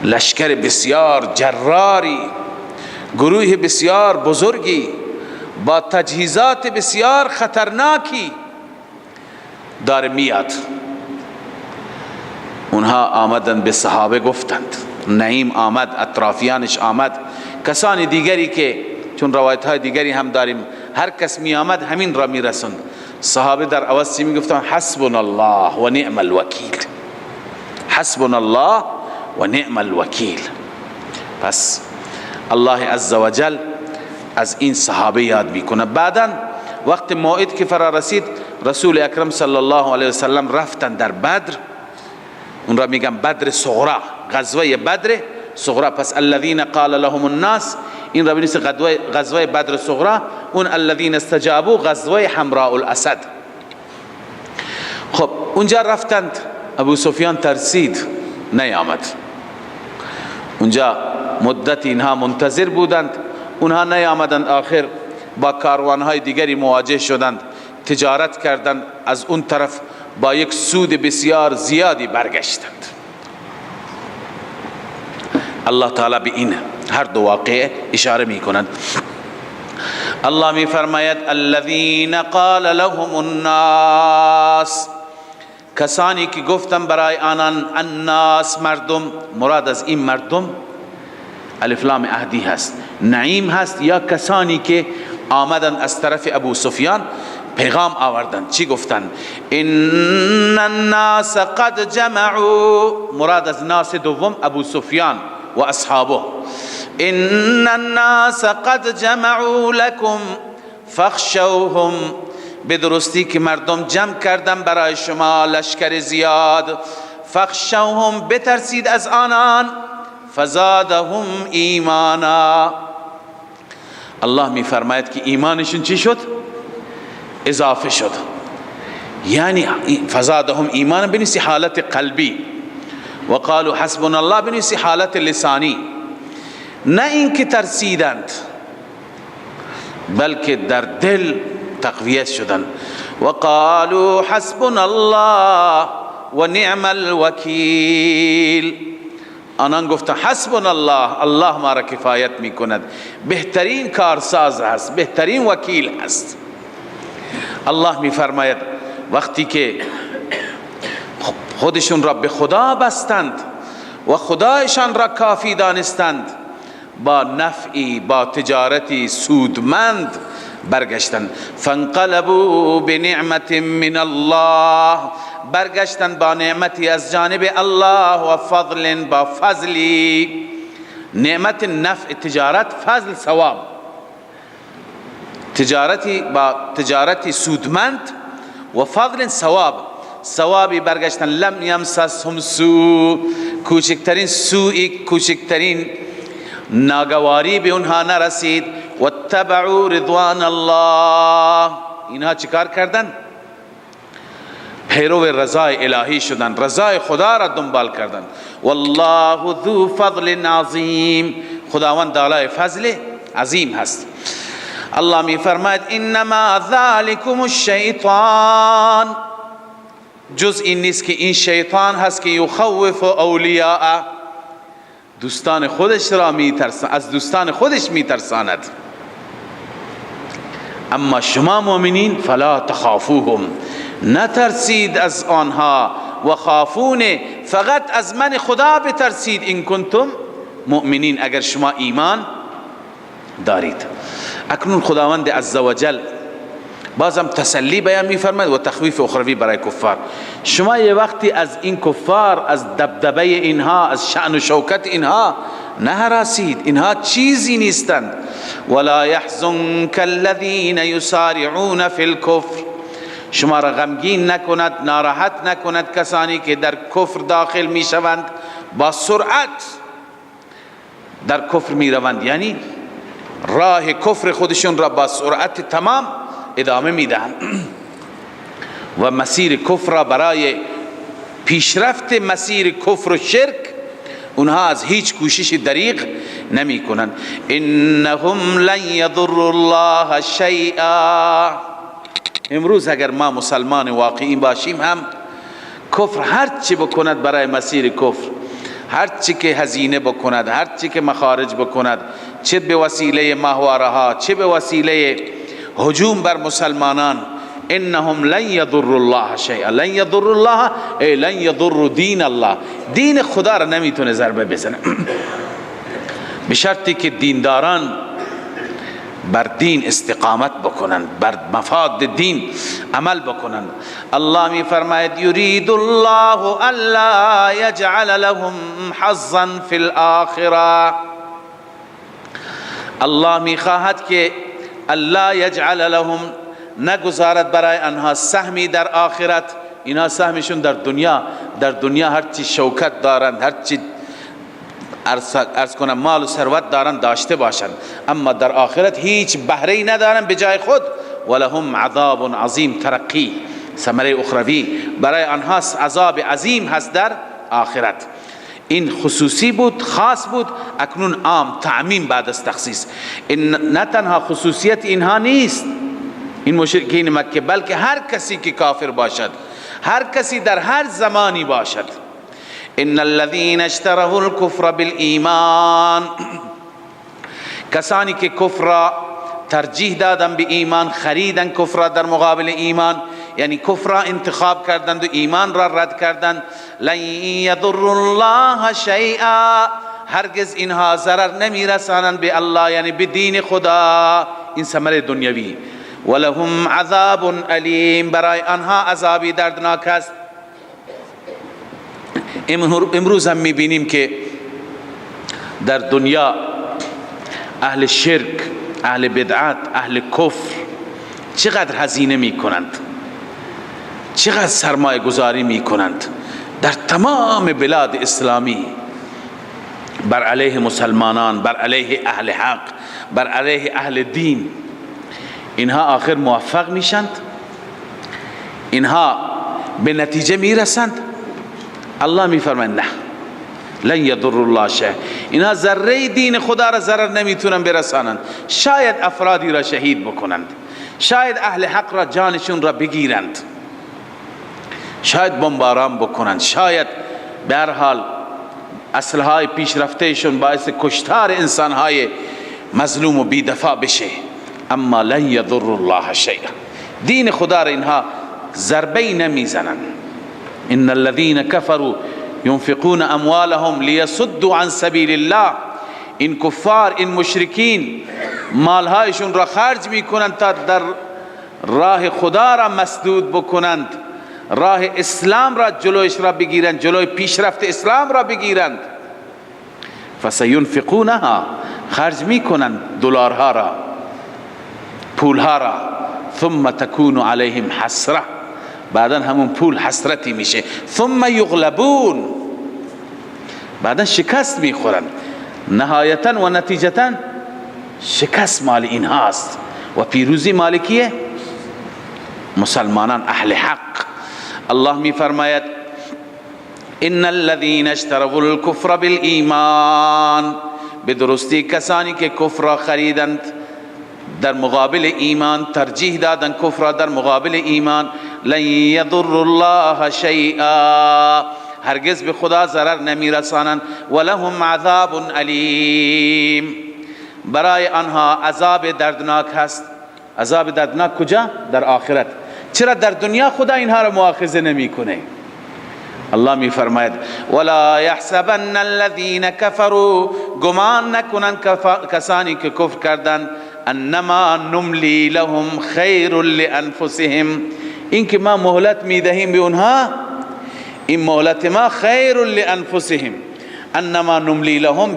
لشکر بسیار جراری، گروه بسیار بزرگی با تجهیزات بسیار خطرناکی داره میاد. اونها آمدن به صحابه گفتند، نعیم آمد، اطرافیانش آمد، کسان دیگری که چون روایت های دیگری هم داریم، هر کس می آمد همین را می رسند. صحابه در عوض چی می گفتن؟ حسبنا الله و نعم الوکیل، حسبنا الله و نعم الوکیل. پس الله عزوجل از این صحابه یاد میکنه. بعدا وقت موعد که فرا رسید، رسول اکرم صلی الله علیه وسلم رفتن در بدر، اون را میگن بدر صغرا، غزوه بدر صغرا. پس الذين قال لهم الناس، این را بنویس غزوه بدر صغرا، اون الذين استجابوا غزوه حمراء الاسد. خب اونجا رفتند، ابو سفیان ترسید نیامد. اونجا مدت اینها منتظر بودند، اونها نیامدند. آخر با کاروانهای دیگری مواجه شدند، تجارت کردند، از اون طرف با یک سود بسیار زیادی برگشتند. الله تعالی به این هر دو واقعه اشاره می کنند. الله می فرماید الذین قال لهم الناس، کسانی که گفتم برای آنان، الناس مردم، مراد از این مردم الف لام عهدی هست، نعیم هست، یا کسانی که آمدن از طرف ابو سفیان پیغام آوردن. چی گفتن؟ ان الناس قد جمعوا، مراد از ناس دوم ابو سفیان و اصحابه. ان الناس قد جمعوا لكم فاخشوهم، به درستی که مردم جمع کردن برای شما لشکر زیاد، فاخشوهم بترسید از آنان، فزادهم ایمانا. الله می فرماید که ایمانشون چی شد؟ اضافه شد. یعنی فزادهم ایمانا بنیسی حالت قلبی، و قالوا حسبنا الله بنیسی حالت لسانی، نه اینکه ترسیدند بلکه در دل تقویت شدند. وقالوا حسبنا الله و نعم الوکیل. آنان گفتند حسبنا الله، الله ما را کفایت میکند، بهترین کارساز هست، بهترین وکیل هست. الله میفرماید وقتی که خودشون را به خدا بستند و خدایشان را کافی دانستند، با نفعی، با تجارتی سودمند برگشتند. فانقلبوا بنعمت من الله، برگشتند با نعمتی از جانب الله و فضل، با فضلی. نعمت نفع تجارت، فضل ثواب، تجارتی با تجارتی سودمند و فضل ثواب، ثوابی برگشتن. لم یمسسهم سوء، کوچکترین سوئی، کوچکترین ناگواری به اونها نرسید. واتبعوا رضوان الله، اینها چیکار کردن؟ پیرو رضای الهی شدن، رضای خدا را دنبال کردن. والله ذو فضل عظیم، خداوند دارای فضل عظیم هست. الله می فرماید انما ذلکم الشیطان، جز این نیست که این شیطان هست که یخوف اولیاء، دوستان خودش را میترساند، از دوستان خودش میترساند. اما شما مؤمنین فلا تخافوهم، نترسید از آنها، و خافون، فقط از من خدا بترسید، این کنتم مؤمنین، اگر شما ایمان دارید. اکنون خداوند عزوجل بازم تسلی بیان میفرماید و تخویف اخروی برای کفار. شما یه وقتی از این کفار، از دبدبه اینها، از شأن و شوکت اینها نهراسید، اینها چیزی نیستند. ولا يحزنك الذين يسارعون في الكفر، شما را غمگین نکند، ناراحت نکند کسانی که در کفر داخل میشوند، با سرعت در کفر میروند، یعنی راه کفر خودشون را با سرعت تمام ادامه میدهند و مسیر کفر را برای پیشرفت مسیر کفر و شرک اونها از هیچ کوشش دریغ نمی کنند. انهم لن یضروا الله شیئا. امروز اگر ما مسلمان واقعی باشیم هم کفر هر چی بکند برای مسیر کفر، هر چی که هزینه بکند، هر چی که مخارج بکند، چه به وسیله ماهواره ها، چه به وسیله هجوم بر مسلمانان، انهم لن یضروا الله شیئا، لن یضروا الله ای لن یضروا دین الله، دین خدا را نمیتونه ضربه بزنه، به شرطی که دینداران بر دین استقامت بکنند، بر مفاد دین عمل بکنند. الله می فرماید یرید الله الا یجعل لهم حظا فی الاخره، الله می خواهد که الا یجعل لهم، نگذارد برای آنها سهمی در آخرت. اینا سهمشون در دنیا، در دنیا هرچی شوکت دارند، هرچی عرض کنم مال و ثروت دارند داشته باشند، اما در آخرت هیچ بهره ندارند به جای خود. ولهم عذاب عظیم، ترقی ثمره اخروی برای آنها عذاب عظیم هست در آخرت. این خصوصی بود، خاص بود، اکنون عام، تعمیم بعد از تخصیص. این نه تنها خصوصیت اینها نیست، این مشرکین مکه، بلکه هر کسی که کافر باشد، هر کسی در هر زمانی باشد. ان الذين اشتروا الكفر بالایمان، کسانی که کفر را ترجیح دادن به ایمان، خریدن کفر را در مقابل ایمان، یعنی کفر را انتخاب کردند و ایمان را رد کردند. لن یضروا الله شیئا، هرگز اینها ضرر نمیرسانند به الله، یعنی به دین خدا. این ثمره دنیوی. ولهم عذاب الیم، برای آنها عذابی دردناک است. امروز هم میبینیم که در دنیا اهل شرک، اهل بدعت، اهل کفر چقدر هزینه میکنند، چقدر سرمایه گذاری میکنند در تمام بلاد اسلامی بر علیه مسلمانان، بر علیه اهل حق، بر علیه اهل دین. اینها آخر موفق میشند، اینها به نتیجه میرسند. الله میفرماید نه، لن یضر الله شیئا، اینها ذره دین خدا را ضرر نمیتونن برسانند. شاید افرادی را شهید بکنند، شاید اهل حق را جانشون را بگیرند، شاید بمباران بکنند، شاید به هر حال اسلحه‌های پیشرفتهشون باعث کشتار انسانهای مظلوم و بیدفاع بشه، اما لن یضر الله شیئا، دین خدا را اینها ضربه نمیزنند. ان الذين كفروا ينفقون اموالهم ليصدوا عن سبیل الله، این کفار، این مشرکین مالهایشون را خرج میکنند تا در راه خدا را مسدود بکنند، راه اسلام را جلویش را بگیرند، جلوی پیشرفت اسلام را بگیرند. فسینفقونها، خرج میکنند دلارها را، پولها را، ثم تکون علیهم حسره، بعدا همون پول حسرتی میشه، ثم یغلبون، بعدا شکست میخورند. نهایتا و نتیجتا شکست مال اینهاست و پیروزی مال کیه؟ مسلمانان، اهل حق. الله می فرماید ان الذين اشتروا الكفر بالایمان، به درستی کسانی که کفر را خریدند در مقابل ایمان، ترجیح دادن کفر را در مقابل ایمان، لن یضر الله شیئا، هرگز به خدا ضرر نمیرسانند، ولهم عذاب الیم، برای آنها عذاب دردناک هست. عذاب دردناک کجا؟ در آخرت. چرا در دنیا خدا اینها را مؤاخذه نمیکنه؟ الله می فرماید ولا يحسبن الذين كفروا، گمان نکنند کسانی که کفر کردند، انما نملی لهم خیر لانفسهم، این که ما مهلت میدهیم به اونها، این مهلت ما خیر لانفسهم. انما نملی لهم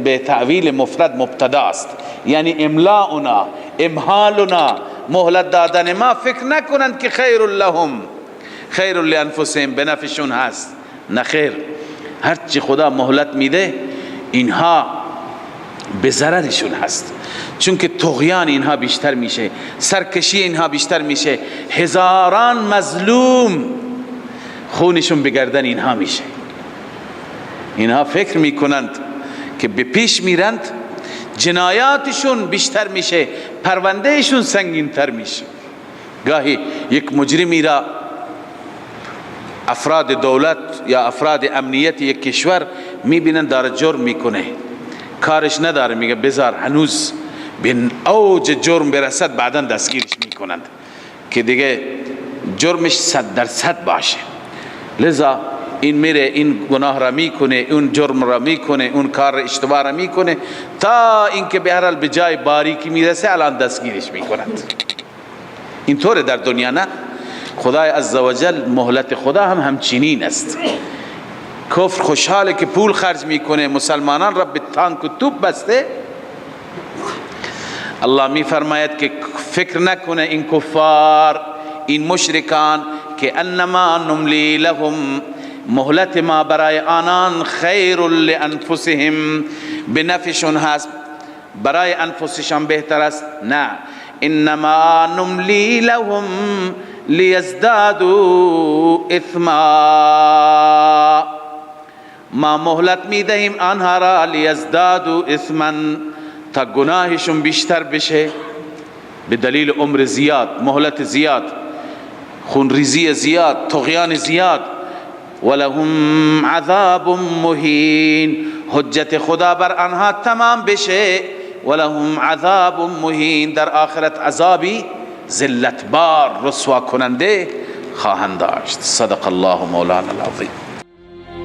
به تعویل مفرد مبتدا است، یعنی املاؤنا، امهالنا، مهلت دادن ما، فکر نکنند که خیر لهم، خیر لانفسهم، به نفعشون هست. نه خیر، هرچی خدا مهلت میده اینها به ضررشون هست، چون که طغیان اینها بیشتر میشه، سرکشی اینها بیشتر میشه، هزاران مظلوم خونشون به گردن اینها میشه. اینها فکر میکنند که به پیش میرند، جنایاتشون بیشتر میشه، پروندهشون سنگینتر میشه. گاهی یک مجرمی را افراد دولت یا افراد امنیت یک کشور میبینن داره جرم میکنه، کارش نداره، میگه بذار هنوز به اوج جرم برسد بعدا دستگیرش میکنند که دیگه جرمش 100% باشه. لذا این میره این گناه را میکنه، اون جرم را میکنه، اون کار اشتباه را میکنه، تا اینکه به هر حال به جای باریکی میرسه، الان دستگیرش میکنند. اینطوره در دنیا. نه، خدای عزوجل مهلت خدا هم همچنین است. کفر خوشحاله که پول خرج میکنه، مسلمانان را به تانک و توپ بسته. الله میفرماید که فکر نکنه این کفار، این مشرکان، که انما نملی لهم، مهلت ما برای آنان خیر لانفسهم، به نفعشون هست، برای انفسشان بهتر است. نه، انما نملی لهم لیزدادوا اثما، ما مهلت میدهیم آنها را لیزدادوا اثما، تا گناهشون بیشتر بشه، به دلیل عمر زیاد، مهلت زیاد، خونریزی زیاد، طغیان زیاد. ولهم عذاب مهین، حجت خدا بر آنها تمام بشه. ولهم عذاب مهین، در آخرت عذابی ذلت بار، رسوا کننده خواهند داشت. صدق الله مولانا العظیم.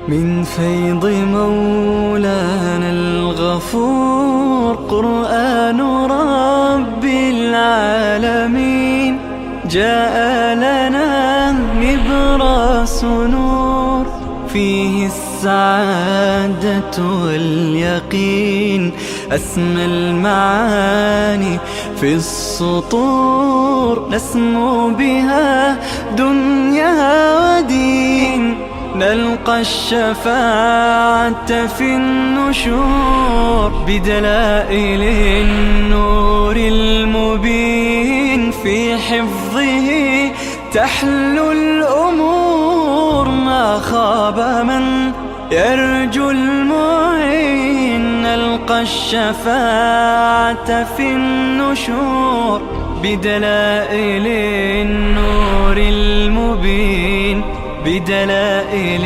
من فیض مولانا الغفور، قرآن رب العالمین، جاء لنا نبراس نور، فيه السعادة واليقين، أسمى المعاني في السطور، نسمو بها دنيا ودين، نلقى الشفاعة في النشور، بدلائل النور المبين، في حفظه تحلو الأمور، ما خاب من يرجو المعين، نلقى الشفاعة في النشور، بدلائل النور المبين، بدلائل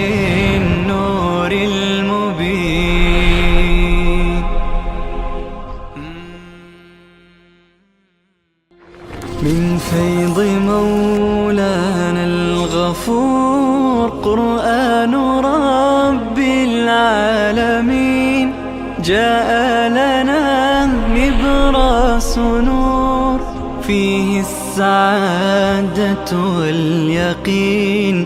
النور المبين. من فيض مولانا الغفور قرآن رب العالمين، جاء لنا نبراس نور، فيه السعادة واليقين.